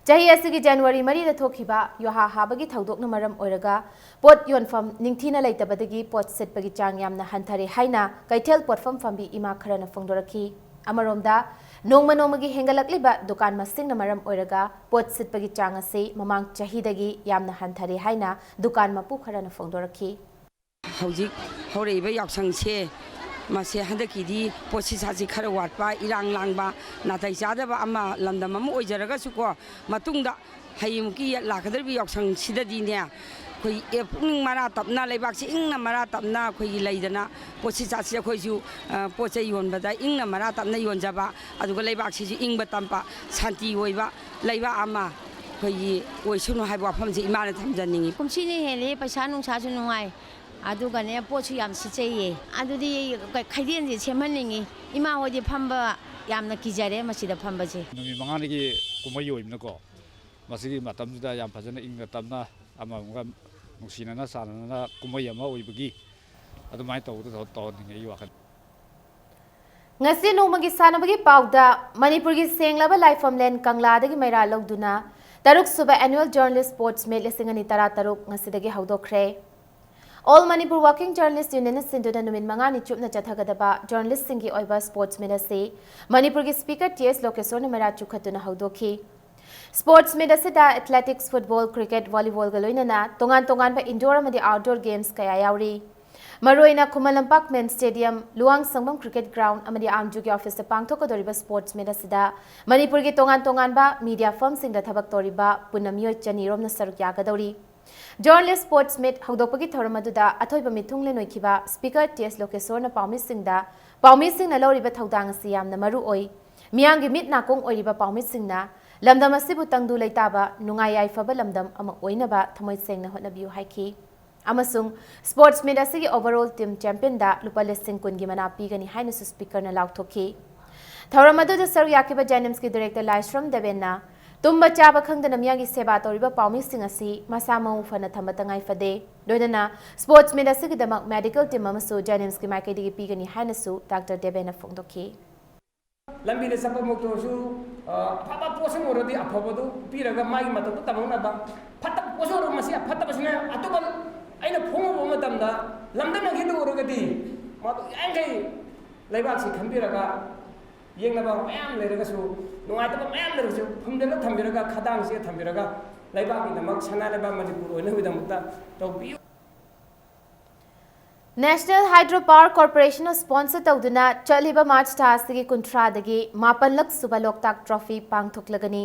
ꯆꯍꯤ ꯑꯁꯤꯒꯤ January ꯃꯔꯤꯗ ꯊꯣꯛꯈꯤꯕ ꯌꯨꯍꯥ ꯍꯥꯕꯒꯤ ꯊꯧꯗꯣꯛꯅ ꯃꯔꯝ ꯑꯣꯏꯔꯒ ꯄꯣꯠ ꯌꯣꯟꯐꯝ ꯅꯤꯡꯊꯤꯅ ꯂꯩꯇꯕꯗꯒꯤ ꯄꯣꯠ ꯁꯤꯠꯄꯒꯤ ꯆꯥꯡ ꯌꯥꯝꯅ ꯍꯟꯊꯔꯦ ꯍꯥꯏꯅ ꯀꯩꯊꯦꯜ ꯄꯣꯠꯐꯝ ꯐꯝꯕꯤ ꯏꯃꯥ ꯈꯔꯅ ꯐꯣꯡꯗꯣꯔꯛꯈꯤ꯫ ꯑꯃꯔꯣꯝꯗ, ꯅꯣꯡꯃ ꯅꯣꯡꯃꯒꯤ ꯍꯦꯟꯒꯠꯂꯛꯂꯤꯕ ꯗꯨꯀꯥꯟ ꯃꯁꯤꯡꯅ ꯃꯔꯝ ꯑꯣꯏꯔꯒ ꯄꯣꯠ ꯁꯤꯠꯄꯒꯤ ꯆꯥꯡ ꯑꯁꯤ ꯃꯃꯥꯡ ꯆꯍꯤꯗꯒꯤ ꯌꯥꯝꯅ ꯍꯟꯊꯔꯦ ꯍꯥꯏꯅ ꯗꯨꯀꯥꯟ ꯃꯄꯨ ꯈꯔꯅ ꯐꯣꯡꯗꯣꯔꯛꯈꯤ꯫ ꯍꯧꯖꯤꯛ ꯍꯧꯔꯛꯏꯕ ꯌꯥꯎꯁꯪꯁꯦ, ꯃꯁꯦ ꯍꯟꯗꯛꯀꯤꯗꯤ ꯄꯣꯠꯁꯤ ꯁꯥꯠꯁꯤ ꯈꯔ ꯋꯥꯠꯄ, ꯏꯔꯥꯡ ꯂꯥꯡꯕ, ꯅꯥꯇꯩ ꯆꯥꯗꯕ ꯑꯃ, ꯂꯝꯗꯝ ꯑꯃ ꯑꯣꯏꯖꯔꯒꯁꯨꯀꯣ, ꯃꯇꯨꯡꯗ ꯍꯌꯦꯡꯃꯨꯛꯀꯤ ꯂꯥꯛꯀꯗꯧꯔꯤꯕ ꯌꯥꯎꯁꯪꯁꯤꯗꯗꯤꯅꯦ, ꯑꯩꯈꯣꯏ ꯑꯦ, ꯄꯨꯛꯅꯤꯡ ꯃꯔꯥ ꯇꯞꯅ, ꯂꯩꯕꯥꯛꯁꯤ ꯏꯪꯅ ꯃꯔꯥ ꯇꯞꯅ ꯑꯩꯈꯣꯏꯒꯤ ꯂꯩꯗꯅ ꯄꯣꯠꯁꯤ ꯆꯥꯠꯁꯤ ꯑꯩꯈꯣꯏꯁꯨ, ꯑ, ꯄꯣꯠ ꯆꯩ ꯌꯣꯟꯕꯗ ꯏꯪꯅ ꯃꯔꯥ ꯇꯞꯅ ꯌꯣꯟꯖꯕ, ꯑꯗꯨꯒ ꯂꯩꯕꯥꯛꯁꯤꯁꯨ ꯏꯪꯕ ꯇꯝꯄ, ꯁꯥꯟꯇꯤ ꯑꯣꯏꯕ ꯂꯩꯕꯥꯛ ꯑꯃ ꯑꯩꯈꯣꯏꯒꯤ ꯑꯣꯏꯁꯅꯨ ꯍꯥꯏꯕ ꯋꯥꯐꯝꯁꯤ ꯏꯃꯥꯅ ꯊꯝꯖꯅꯤꯡꯉꯤ꯫ ꯀꯨꯝꯁꯤꯅ ꯍꯦꯜꯂꯤ, ꯄꯩꯁꯥ ꯅꯨꯡꯁꯥꯁꯨ ꯅꯨꯡꯉꯥꯏ, ꯑꯗꯨꯒꯅꯦ ꯄꯣꯠꯁꯨ ꯌꯥꯝ ꯁꯤꯠꯆꯩꯌꯦ꯫ ꯑꯗꯨꯗꯤ ꯈꯩꯗꯦꯟꯁꯦ ꯁꯦꯝꯍꯟꯅꯤꯡꯉꯤ꯫ ꯏꯃꯥ ꯍꯣꯏꯗꯤ ꯐꯝꯕ ꯌꯥꯝꯅ ꯀꯤꯖꯔꯦ ꯃꯁꯤꯗ ꯐꯝꯕꯁꯦ꯫ ꯅꯨꯃꯤꯠ ꯃꯉꯥꯅꯤꯒꯤ ꯀꯨꯝꯍꯩ ꯑꯣꯏꯕꯅꯀꯣ, ꯃꯁꯤꯒꯤ ꯃꯇꯝꯁꯤꯗ ꯌꯥꯝ ꯐꯖꯅ ꯏꯪꯅ ꯇꯞꯅ ꯑꯃꯒ ꯅꯨꯡꯁꯤꯅꯅ ꯆꯥꯟꯅꯅ ꯀꯨꯝꯍꯩ ꯑꯃ ꯑꯣꯏꯕꯒꯤ ꯑꯗꯨꯃꯥꯏꯅ ꯇꯧꯕꯗ ꯇꯧꯍꯟꯅꯤꯡꯉꯦ ꯑꯩꯒꯤ ꯋꯥꯈꯜ꯫ ꯉꯁꯤ ꯅꯣꯡꯃꯒꯤ ꯁꯥꯟꯅꯕꯒꯤ ꯄꯥꯎꯗ, ꯃꯅꯤꯄꯨꯔꯒꯤ ꯁꯦꯡꯂꯕ ꯂꯥꯏꯐꯝꯂꯦꯟ ꯀꯪꯂꯥꯗꯒꯤ ꯃꯩꯔꯥ ꯂꯧꯗꯨꯅ ꯇꯔꯨꯛ ꯁꯨꯕ Annual Journalist Sports Meet ꯂꯤꯁꯤꯡ ꯑꯅꯤ ꯇꯔꯥ ꯇꯔꯨꯛ ꯉꯁꯤꯗꯒꯤ ꯍꯧꯗꯣꯛꯈ꯭ꯔꯦ꯫ All Manipur Working Journalist Unionꯅ ꯁꯤꯟꯗꯨꯅ ꯅꯨꯃꯤꯠ ꯃꯉꯥꯅꯤ ꯆꯨꯞꯅ ꯆꯠꯊꯒꯗꯕ journalistꯁꯤꯡꯒꯤ ꯑꯣꯏꯕ sports meet ꯑꯁꯤ ꯃꯅꯤꯄꯨꯔꯒꯤ Speaker ꯇꯤ ꯑꯦꯁ ꯂꯣꯀꯦꯁꯣꯔꯅ ꯃꯩꯔꯥ ꯆꯨꯈꯠꯇꯨꯅ ꯍꯧꯗꯣꯛꯈꯤ꯫ Sports meet ꯑꯁꯤꯗ athletics, football, cricket, volleyballꯒ ꯂꯣꯏꯅꯅ ꯇꯣꯉꯥꯟ ꯇꯣꯉꯥꯟꯕ indoor ꯑꯃꯗꯤ outdoor games ꯀꯌꯥ ꯌꯥꯎꯔꯤ꯫ ꯃꯔꯨꯑꯣꯏꯅ Khuman Lampak main stadium, Luwang ꯁꯪꯕꯝ cricket ground ꯑꯃꯗꯤ ꯑꯥꯔꯝꯖꯨꯒꯤ officeꯇ ꯄꯥꯡꯊꯣꯛꯀꯗꯧꯔꯤꯕ sports meet ꯑꯁꯤꯗ ꯃꯅꯤꯄꯨꯔꯒꯤ ꯇꯣꯉꯥꯟ ꯇꯣꯉꯥꯟꯕ media firmꯁꯤꯡꯗ ꯊꯕꯛ ꯇꯧꯔꯤꯕ ꯄꯨꯟꯅ ꯃꯤꯑꯣꯏ ꯆꯅꯤ ꯔꯣꯝꯅ ꯁꯔꯨꯛ ꯌꯥꯒꯗꯧꯔꯤ꯫ Journalist Sports Meet ꯍꯧꯗꯣꯛꯄꯒꯤ ꯊꯧꯔꯝ ꯑꯗꯨꯗ ꯑꯊꯣꯏꯕ ꯃꯤꯊꯨꯡꯂꯦꯟ ꯑꯣꯏꯈꯤꯕ Speaker ꯇꯤ ꯑꯦꯁ ꯂꯣꯀꯦꯁꯣꯔꯅ ꯄꯥꯎꯃꯤꯁꯤꯡꯗ ꯄꯥꯎꯃꯤꯁꯤꯡꯅ ꯂꯧꯔꯤꯕ ꯊꯧꯗꯥꯡ ꯑꯁꯤ ꯌꯥꯝꯅ ꯃꯔꯨ ꯑꯣꯏ꯫ ꯃꯤꯌꯥꯝꯒꯤ ꯃꯤꯠ ꯅꯥꯀꯣꯡ ꯑꯣꯏꯔꯤꯕ ꯄꯥꯎꯃꯤꯁꯤꯡꯅ ꯂꯝꯗꯝ ꯑꯁꯤꯕꯨ ꯇꯪꯗꯨ ꯂꯩꯇꯥꯕ, ꯅꯨꯡꯉꯥꯏ ꯌꯥꯏꯐꯕ ꯂꯝꯗꯝ ꯑꯃ ꯑꯣꯏꯅꯕ ꯊꯃꯣꯏ ꯁꯦꯡꯅ ꯍꯣꯠꯅꯕꯤꯌꯨ ꯍꯥꯏꯈꯤ꯫ ꯑꯃꯁꯨꯡ sports meet ꯑꯁꯤꯒꯤ overall team championꯗ ꯂꯨꯄꯥ ꯂꯤꯁꯤꯡ ꯀꯨꯟꯒꯤ ꯃꯅꯥ ꯄꯤꯒꯅꯤ ꯍꯥꯏꯅꯁꯨ speakerꯅ ꯂꯥꯎꯊꯣꯛꯈꯤ꯫ ꯊꯧꯔꯝ ꯑꯗꯨꯗ ꯁꯔꯨꯛ ꯌꯥꯈꯤꯕ JNIMSꯀꯤ director ꯂꯥꯏꯁ꯭ꯔꯝ ꯗꯦꯕꯦꯟꯅ ꯇꯨꯝꯕ ꯆꯥꯕ ꯈꯪꯗꯅ ꯃꯤꯌꯥꯝꯒꯤ ꯁꯦꯕꯥ ꯇꯧꯔꯤꯕ ꯄꯥꯎꯃꯤꯁꯤꯡ ꯑꯁꯤ ꯃꯁꯥ ꯃꯎ ꯐꯅ ꯊꯝꯕ ꯇꯉꯥꯏ ꯐꯗꯦ꯫ ꯂꯣꯏꯅꯅ sports meet ꯑꯁꯤꯒꯤꯗꯃꯛ medical team ꯑꯃꯁꯨ JNIMSꯀꯤ ꯃꯥꯏꯀꯩꯗꯒꯤ ꯄꯤꯒꯅꯤ ꯍꯥꯏꯅꯁꯨ ꯗꯥꯛꯇꯔ ꯗꯦꯕꯦꯟꯅ ꯐꯣꯡꯗꯣꯛꯈꯤ꯫ ꯂꯝꯕꯤꯗ ꯆꯠꯄꯃꯛꯇꯁꯨ, ꯑ, ꯑꯐꯕ ꯄꯣꯠꯁꯛ ꯑꯣꯏꯔꯗꯤ ꯑꯐꯕꯗꯨ ꯄꯤꯔꯒ ꯃꯥꯒꯤ ꯃꯇꯧꯗꯨ ꯇꯝꯃꯛꯅꯕ, ꯐꯠꯇꯕ ꯄꯣꯠꯁꯛ ꯑꯣꯏꯔꯒ ꯃꯁꯤ ꯑꯐꯠꯇꯕꯁꯤꯅ ꯑꯇꯣꯞꯄ ꯑꯩꯅ ꯐꯣꯡꯉꯨꯕ ꯃꯇꯝꯗ ꯂꯝꯗꯝꯅꯈꯤꯗ ꯑꯣꯏꯔꯒꯗꯤ ꯃꯗꯨ ꯌꯥꯔꯤꯈꯩ ꯂꯩꯕꯥꯛꯁꯤ ꯈꯟꯕꯤꯔꯒ ꯌꯦꯡꯅꯕ ꯃꯌꯥꯝ ꯂꯩꯔꯒꯁꯨ, ꯅꯨꯡꯉꯥꯏꯇꯕ ꯃꯌꯥꯝ ꯂꯩꯔꯒꯁꯨ ꯐꯨꯝꯖꯤꯜꯂ ꯊꯝꯕꯤꯔꯒ, ꯈꯗꯥꯡꯁꯤꯗ ꯊꯝꯕꯤꯔꯒ ꯂꯩꯕꯥꯛꯀꯤꯗꯃꯛ, ꯁꯅꯥ ꯂꯩꯕꯥꯛ ꯃꯅꯤꯄꯨꯔ ꯑꯣꯏꯅꯕꯒꯤꯗꯃꯛꯇ ꯇꯧꯕꯤꯌꯨ꯫ National Hydro Power Corporationꯅ sponsor ꯇꯧꯗꯨꯅ ꯆꯠꯂꯤꯕ March ꯊꯥ ꯑꯁꯤꯒꯤ ꯀꯨꯟꯊ꯭ꯔꯥꯗꯒꯤ ꯃꯥꯄꯜꯂꯛ ꯁꯨꯕ ꯂꯣꯛꯇꯥꯛ Trophy ꯄꯥꯡꯊꯣꯛꯂꯒꯅꯤ꯫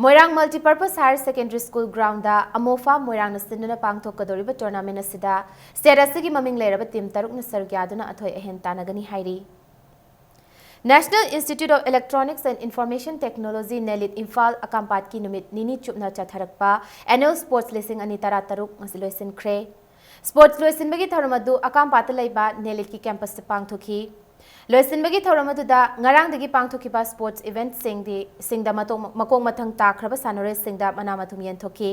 ꯃꯣꯏꯔꯥꯡ Multipurpose Higher Secondary School groundꯗ ꯑꯃꯣꯐꯥ ꯃꯣꯏꯔꯥꯡꯅ ꯁꯤꯟꯗꯨꯅ ꯄꯥꯡꯊꯣꯛꯀꯗꯧꯔꯤꯕ tournament ꯑꯁꯤꯗ state ꯑꯁꯤꯒꯤ ꯃꯃꯤꯡ ꯂꯩꯔꯕ team ꯇꯔꯨꯛꯅ ꯁꯔꯨꯛ ꯌꯥꯗꯨꯅ ꯑꯊꯣꯏ ꯑꯍꯦꯟ ꯇꯥꯟꯅꯒꯅꯤ ꯍꯥꯏꯔꯤ꯫ National Institute of Electronics and Information Technology, NELIT, Imphal ꯑꯀꯥꯝꯄꯥꯠꯀꯤ ꯅꯨꯃꯤꯠ ꯅꯤꯅꯤ ꯆꯨꯞꯅ ꯆꯠꯊꯔꯛꯄ annual sports ꯂꯤꯁꯤꯡ ꯑꯅꯤ ꯇꯔꯥꯇꯔꯨꯛ ꯉꯁꯤ ꯂꯣꯏꯁꯤꯟꯈ꯭ꯔꯦ꯫ Sports ꯂꯣꯏꯁꯤꯟꯕꯒꯤ ꯊꯧꯔꯝ ꯑꯗꯨ ꯑꯀꯥꯝꯄꯥꯠꯇ ꯂꯩꯕ NELITꯀꯤ campusꯇ ꯄꯥꯡꯊꯣꯛꯈꯤ꯫ ꯂꯣꯏꯁꯤꯟꯕꯒꯤ ꯊꯧꯔꯝ ꯑꯗꯨꯗ ꯉꯔꯥꯡꯗꯒꯤ ꯄꯥꯡꯊꯣꯛꯈꯤꯕ sports eventꯁꯤꯡꯗꯤ, ꯁꯤꯡꯗ ꯃꯇꯣꯡ-, ꯃꯀꯣꯛ ꯃꯊꯪ ꯇꯥꯈ꯭ꯔꯕ ꯁꯥꯟꯅꯔꯣꯏꯁꯤꯡꯗ ꯃꯅꯥ ꯃꯊꯨꯝ ꯌꯦꯟꯊꯣꯛꯈꯤ꯫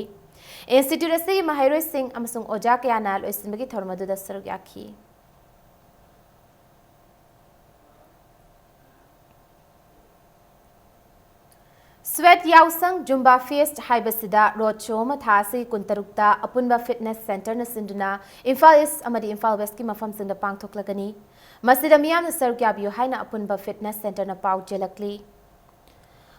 Institute ꯑꯁꯤꯒꯤ ꯃꯍꯩꯔꯣꯏꯁꯤꯡ ꯑꯃꯁꯨꯡ ꯑꯣꯖꯥ ꯀꯌꯥꯅ ꯂꯣꯏꯁꯤꯟꯕꯒꯤ ꯊꯧꯔꯝ ꯑꯗꯨꯗ ꯁꯔꯨꯛ ꯌꯥꯈꯤ꯫ Sweat Yaosang Zumba Fest ꯍꯥꯏꯕꯁꯤꯗ road show ꯑꯃ ꯊꯥ ꯑꯁꯤꯒꯤ ꯀꯨꯟꯇꯔꯨꯛꯇ ꯑꯄꯨꯟꯕ fitness centreꯅ ꯁꯤꯟꯗꯨꯅ ꯏꯝꯐꯥꯜ East ꯑꯃꯗꯤ ꯏꯝꯐꯥꯜ Westꯀꯤ ꯃꯐꯝꯁꯤꯡꯗ ꯄꯥꯡꯊꯣꯛꯂꯒꯅꯤ꯫ ꯃꯁꯤꯗ ꯃꯤꯌꯥꯝꯅ ꯁꯔꯨꯛ ꯌꯥꯕꯤꯌꯨ ꯍꯥꯏꯅ ꯑꯄꯨꯟꯕ fitness centreꯅ ꯄꯥꯎ ꯆꯦꯜꯂꯛꯂꯤ꯫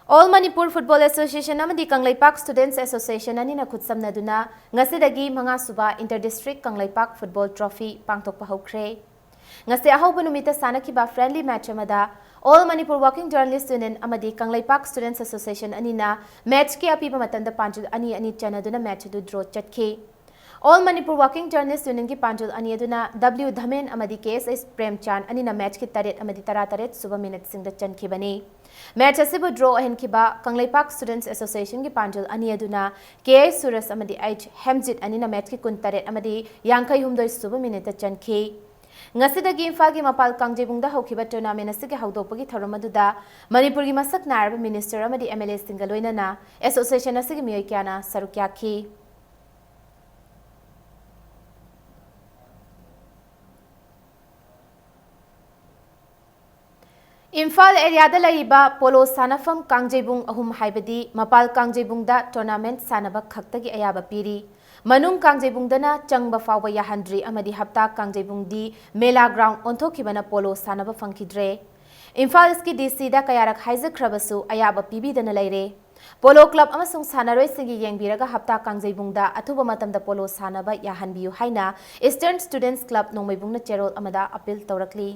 All Manipur Football Association ꯑꯃꯗꯤ ꯀꯪꯂꯩꯄꯥꯛ Students Association ꯑꯅꯤꯅ ꯈꯨꯠꯁꯝꯅꯗꯨꯅ ꯉꯁꯤꯗꯒꯤ ꯃꯉꯥ ꯁꯨꯕ Inter District Kangleipak Football Trophy ꯄꯥꯡꯊꯣꯛꯄ ꯍꯧꯈ꯭ꯔꯦ꯫ ꯉꯁꯤ ꯑꯍꯧꯕ ꯅꯨꯃꯤꯠꯇ ꯁꯥꯟꯅꯈꯤꯕ friendly match ꯑꯃꯗ All Manipur Working Journalist Union ꯑꯃꯗꯤ ꯀꯪꯂꯩꯄꯥꯛ Students Association ꯑꯅꯤꯅ matchꯀꯤ ꯑꯄꯤꯕ ꯃꯇꯝꯗ ꯄꯥꯟꯖꯤꯜ ꯑꯅꯤ ꯑꯅꯤ ꯆꯟꯅꯗꯨꯅ match ꯑꯗꯨ draw ꯆꯠꯈꯤ꯫ All Manipur Working Journalist Unionꯒꯤ ꯄꯥꯟꯖꯜ ꯑꯅꯤ ꯑꯗꯨꯅ W ꯙꯃꯦꯟ ꯑꯃꯗꯤ K S H ꯄ꯭ꯔꯦꯝꯆꯥꯟ ꯑꯅꯤꯅ ꯃꯦꯆꯀꯤ ꯇꯔꯦꯠ ꯑꯃꯗꯤ ꯇꯔꯥꯇꯔꯦꯠ ꯁꯨꯕ ꯃꯤꯅꯤꯠꯁꯤꯡꯗ ꯆꯟꯈꯤꯕꯅꯤ꯫ ꯃꯦꯆ ꯑꯁꯤꯕꯨ ꯗ꯭ꯔꯣ ꯑꯣꯏꯍꯟꯈꯤꯕ ꯀꯪꯂꯩꯄꯥꯛ Students Associationꯒꯤ ꯄꯥꯟꯖꯜ ꯑꯅꯤ ꯑꯗꯨꯅ K I ꯁꯨꯔꯖ ꯑꯃꯗꯤ H ꯍꯦꯝꯖꯤꯠ ꯑꯅꯤꯅ ꯃꯦꯆꯀꯤ ꯀꯨꯟꯇꯔꯦꯠ ꯑꯃꯗꯤ ꯌꯥꯡꯈꯩꯍꯨꯝꯗꯣꯏ ꯁꯨꯕ ꯃꯤꯅꯤꯠꯇ ꯆꯟꯈꯤ꯫ ꯉꯁꯤꯗꯒꯤ ꯏꯝꯐꯥꯜꯒꯤ ꯃꯄꯥꯜ ꯀꯥꯡꯖꯩꯕꯨꯡꯗ ꯍꯧꯈꯤꯕ tournament ꯑꯁꯤꯒꯤ ꯍꯧꯗꯣꯛꯄꯒꯤ ꯊꯧꯔꯝ ꯑꯗꯨꯗ ꯃꯅꯤꯄꯨꯔꯒꯤ ꯃꯁꯛ ꯅꯥꯏꯔꯕ minister ꯑꯃꯗꯤ M L Aꯁꯤꯡꯒ ꯂꯣꯏꯅꯅ association ꯑꯁꯤꯒꯤ ꯃꯤꯑꯣꯏ ꯀꯌꯥꯅ ꯁꯔꯨꯛ ꯌꯥꯈꯤ꯫ ꯏꯝꯐꯥꯜ areaꯗ ꯂꯩꯔꯤꯕ ꯄꯣꯂꯣ ꯁꯥꯟꯅꯐꯝ ꯀꯥꯡꯖꯩꯕꯨꯡ ꯑꯍꯨꯝ, ꯍꯥꯏꯕꯗꯤ ꯃꯄꯥꯜ ꯀꯥꯡꯖꯩꯕꯨꯡꯗ tournament ꯁꯥꯟꯅꯕ ꯈꯛꯇꯒꯤ ꯑꯌꯥꯕ ꯄꯤꯔꯤ꯫ ꯃꯅꯨꯡ ꯀꯥꯡꯖꯩꯕꯨꯡꯗꯅ ꯆꯪꯕ ꯐꯥꯎꯕ ꯌꯥꯍꯟꯗ꯭ꯔꯤ ꯑꯃꯗꯤ ꯍꯞꯇꯥ ꯀꯥꯡꯖꯩꯕꯨꯡꯗꯤ ꯃꯦꯂꯥ ground ꯑꯣꯟꯊꯣꯛꯈꯤꯕꯅ ꯄꯣꯂꯣ ꯁꯥꯟꯅꯕ ꯐꯪꯈꯤꯗ꯭ꯔꯦ꯫ ꯏꯝꯐꯥꯜ Eastꯀꯤ DCꯗ ꯀꯌꯥꯔꯛ ꯍꯥꯏꯖꯈ꯭ꯔꯕꯁꯨ ꯑꯌꯥꯕ ꯄꯤꯕꯤꯗꯅ ꯂꯩꯔꯦ꯫ ꯄꯣꯂꯣ club ꯑꯃꯁꯨꯡ ꯁꯥꯟꯅꯔꯣꯏꯁꯤꯡꯒꯤ ꯌꯦꯡꯕꯤꯔꯒ ꯍꯞꯇꯥ ꯀꯥꯡꯖꯩꯕꯨꯡꯗ ꯑꯊꯨꯕ ꯃꯇꯝꯗ ꯄꯣꯂꯣ ꯁꯥꯟꯅꯕ ꯌꯥꯍꯟꯕꯤꯌꯨ ꯍꯥꯏꯅ Eastern Students Club ꯅꯣꯡꯃꯩꯕꯨꯡꯅ ꯆꯦꯔꯣꯜ ꯑꯃꯗ appeal ꯇꯧꯔꯛꯂꯤ꯫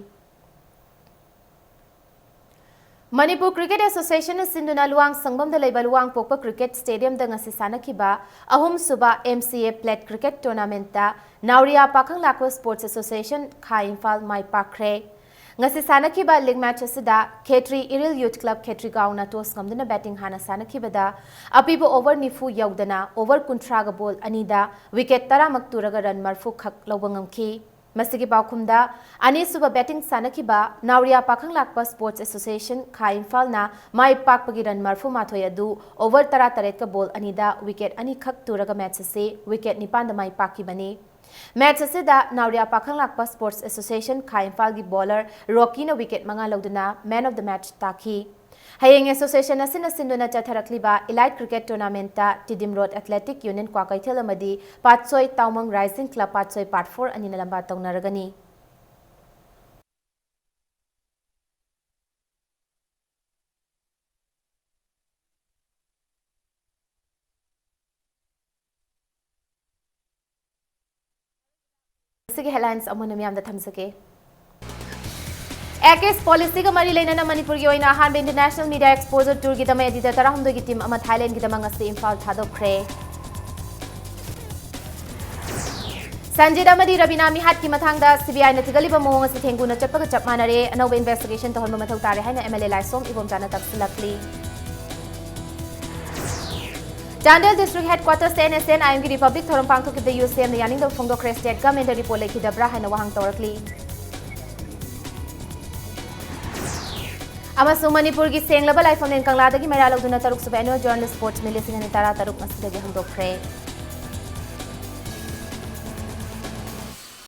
ꯃꯅꯤꯄꯨꯔ Cricket Associationꯅ ꯁꯤꯟꯗꯨꯅ ꯂꯨꯋꯥꯡ ꯁꯪꯕꯝꯗ ꯂꯩꯕ ꯂꯨꯋꯥꯡꯄꯣꯛꯄ Cricket Stadiumꯗ ꯉꯁꯤ ꯁꯥꯟꯅꯈꯤꯕ ꯑꯍꯨꯝꯁꯨꯕ M C A Plate Cricket Tournamentꯇ ꯅꯥꯎꯔꯤꯌꯥ ꯄꯥꯈꯪ ꯂꯥꯛꯄ Sports Association ꯈꯥ ꯏꯝꯐꯥꯜ ꯃꯥꯏ ꯄꯥꯛꯈ꯭ꯔꯦ꯫ ꯉꯁꯤ ꯁꯥꯟꯅꯈꯤꯕ league match ꯑꯁꯤꯗ ꯈꯦꯇ꯭ꯔꯤ Iril Youth Club ꯈꯦꯇ꯭ꯔꯤꯒꯥꯎꯅ toss ꯉꯝꯗꯨꯅ batting ꯍꯥꯟꯅ ꯁꯥꯟꯅꯈꯤꯕꯗ ꯑꯄꯤꯕ over ꯅꯤꯐꯨ ꯌꯧꯗꯅ over ꯀꯨꯟꯊ꯭ꯔꯥꯒ ball ꯑꯅꯤꯗ wicket ꯇꯔꯥꯃꯛ ꯇꯨꯔꯒ run ꯃꯔꯤꯐꯨ ꯈꯛ ꯂꯧꯕ ꯉꯝꯈꯤ꯫ ꯃꯁꯤꯒꯤ ꯄꯥꯎꯈꯨꯝꯗ ꯑꯅꯤꯁꯨꯕ batting ꯁꯥꯟꯅꯈꯤꯕ ꯅꯥꯎꯔꯤꯌꯥ ꯄꯥꯈꯪ ꯂꯥꯛꯄ Sports Association ꯈꯥ ꯏꯝꯐꯥꯜꯅ ꯃꯥꯏ ꯄꯥꯛꯄꯒꯤ run ꯃꯔꯤꯐꯨ ꯃꯥꯊꯣꯏ ꯑꯗꯨ over ꯇꯔꯥꯇꯔꯦꯠꯀ ball ꯑꯅꯤꯗ wicket ꯑꯅꯤꯈꯛ ꯇꯨꯔꯒ match ꯑꯁꯤ wicket ꯅꯤꯄꯥꯟꯗ ꯃꯥꯏ ꯄꯥꯛꯈꯤꯕꯅꯤ꯫ Match ꯑꯁꯤꯗ ꯅꯥꯎꯔꯤꯌꯥ ꯄꯥꯈꯪ ꯂꯥꯛꯄ Sports Association ꯈꯥ ꯏꯝꯐꯥꯜꯒꯤ bowler ꯔꯣꯀꯤꯅ wicket ꯃꯉꯥ ꯂꯧꯗꯨꯅ man of the match ꯇꯥꯈꯤ꯫ ꯍꯌꯦꯡ association ꯑꯁꯤꯅ ꯁꯤꯟꯗꯨꯅ ꯆꯠꯊꯔꯛꯂꯤꯕ Elite Cricket Tournamentꯇ Tiddim Road Athletic Union Kwakeithel ꯑꯃꯗꯤ ꯄꯥꯠꯁꯣꯏ ꯇꯥꯎꯃꯪ Rising Club ꯄꯥꯠꯁꯣꯏ part four ꯑꯅꯤꯅ ꯂꯝꯕꯥ ꯇꯧꯅꯔꯒꯅꯤ꯫ ꯃꯁꯤꯒꯤ headlines ꯑꯃꯨꯛ ꯍꯟꯅ ꯃꯤꯌꯥꯝꯗ ꯊꯝꯖꯒꯦ꯫ ACASE policyꯒ ꯃꯔꯤ ꯂꯩꯅꯅ ꯃꯅꯤꯄꯨꯔꯒꯤ ꯑꯣꯏꯅ ꯑꯍꯥꯟꯕ International Media Exposure Tourꯒꯤꯗꯃꯛ ꯑꯦꯗꯤꯇꯔ ꯇꯔꯥꯍꯨꯝꯗꯣꯏꯒꯤ team ꯑꯃ ꯊꯥꯏꯂꯦꯟꯗꯒꯤꯗꯃꯛ ꯉꯁꯤ ꯏꯝꯐꯥꯜ ꯊꯥꯗꯣꯛꯈ꯭ꯔꯦ꯫ ꯇꯟꯖꯤꯠ ꯑꯃꯗꯤ ꯔꯕꯤꯅꯥ ꯃꯤꯍꯥꯠꯀꯤ ꯃꯇꯥꯡꯗ CBIꯅ ꯊꯤꯒꯠꯂꯤꯕ ꯃꯑꯣꯡ ꯑꯁꯤ ꯊꯦꯡꯒꯨꯅ ꯆꯠꯄꯒ ꯆꯞ ꯃꯥꯟꯅꯔꯦ, ꯑꯅꯧꯕ investigation ꯇꯧꯍꯟꯕ ꯃꯊꯧ ꯇꯥꯔꯦ ꯍꯥꯏꯅ MLA ꯂꯥꯏꯁꯣꯝ ꯏꯕꯣꯝꯆꯥꯅ ꯇꯛꯁꯤꯜꯂꯛꯂꯤ꯫ ꯆꯥꯟꯗꯦꯜ District Headquartersꯇ NSCN-IMꯒꯤ Republic ꯊꯧꯔꯝ ꯄꯥꯡꯊꯣꯛꯈꯤꯕꯗ UCMꯅ ꯌꯥꯅꯤꯡꯗꯕ ꯐꯣꯡꯗꯣꯛꯈ꯭ꯔꯦ꯫ State Governmentꯇ report ꯂꯩꯈꯤꯗꯕ꯭ꯔꯥ ꯍꯥꯏꯅ ꯋꯥꯍꯪ ꯇꯧꯔꯛꯂꯤ꯫ ꯑꯃꯁꯨꯡ ꯃꯅꯤꯄꯨꯔꯒꯤ ꯁꯦꯡꯂꯕ ꯂꯥꯏꯐꯝꯂꯦꯟ ꯀꯪꯂꯥꯗꯒꯤ ꯃꯩꯔꯥ ꯂꯧꯗꯨꯅ ꯇꯔꯨꯛꯁꯨꯕ Annual Journalist Sports Meet ꯂꯤꯁꯤꯡ ꯑꯅꯤ ꯇꯔꯥꯇꯔꯨꯛ ꯉꯁꯤꯗꯒꯤ ꯍꯧꯗꯣꯛꯈ꯭ꯔꯦ꯫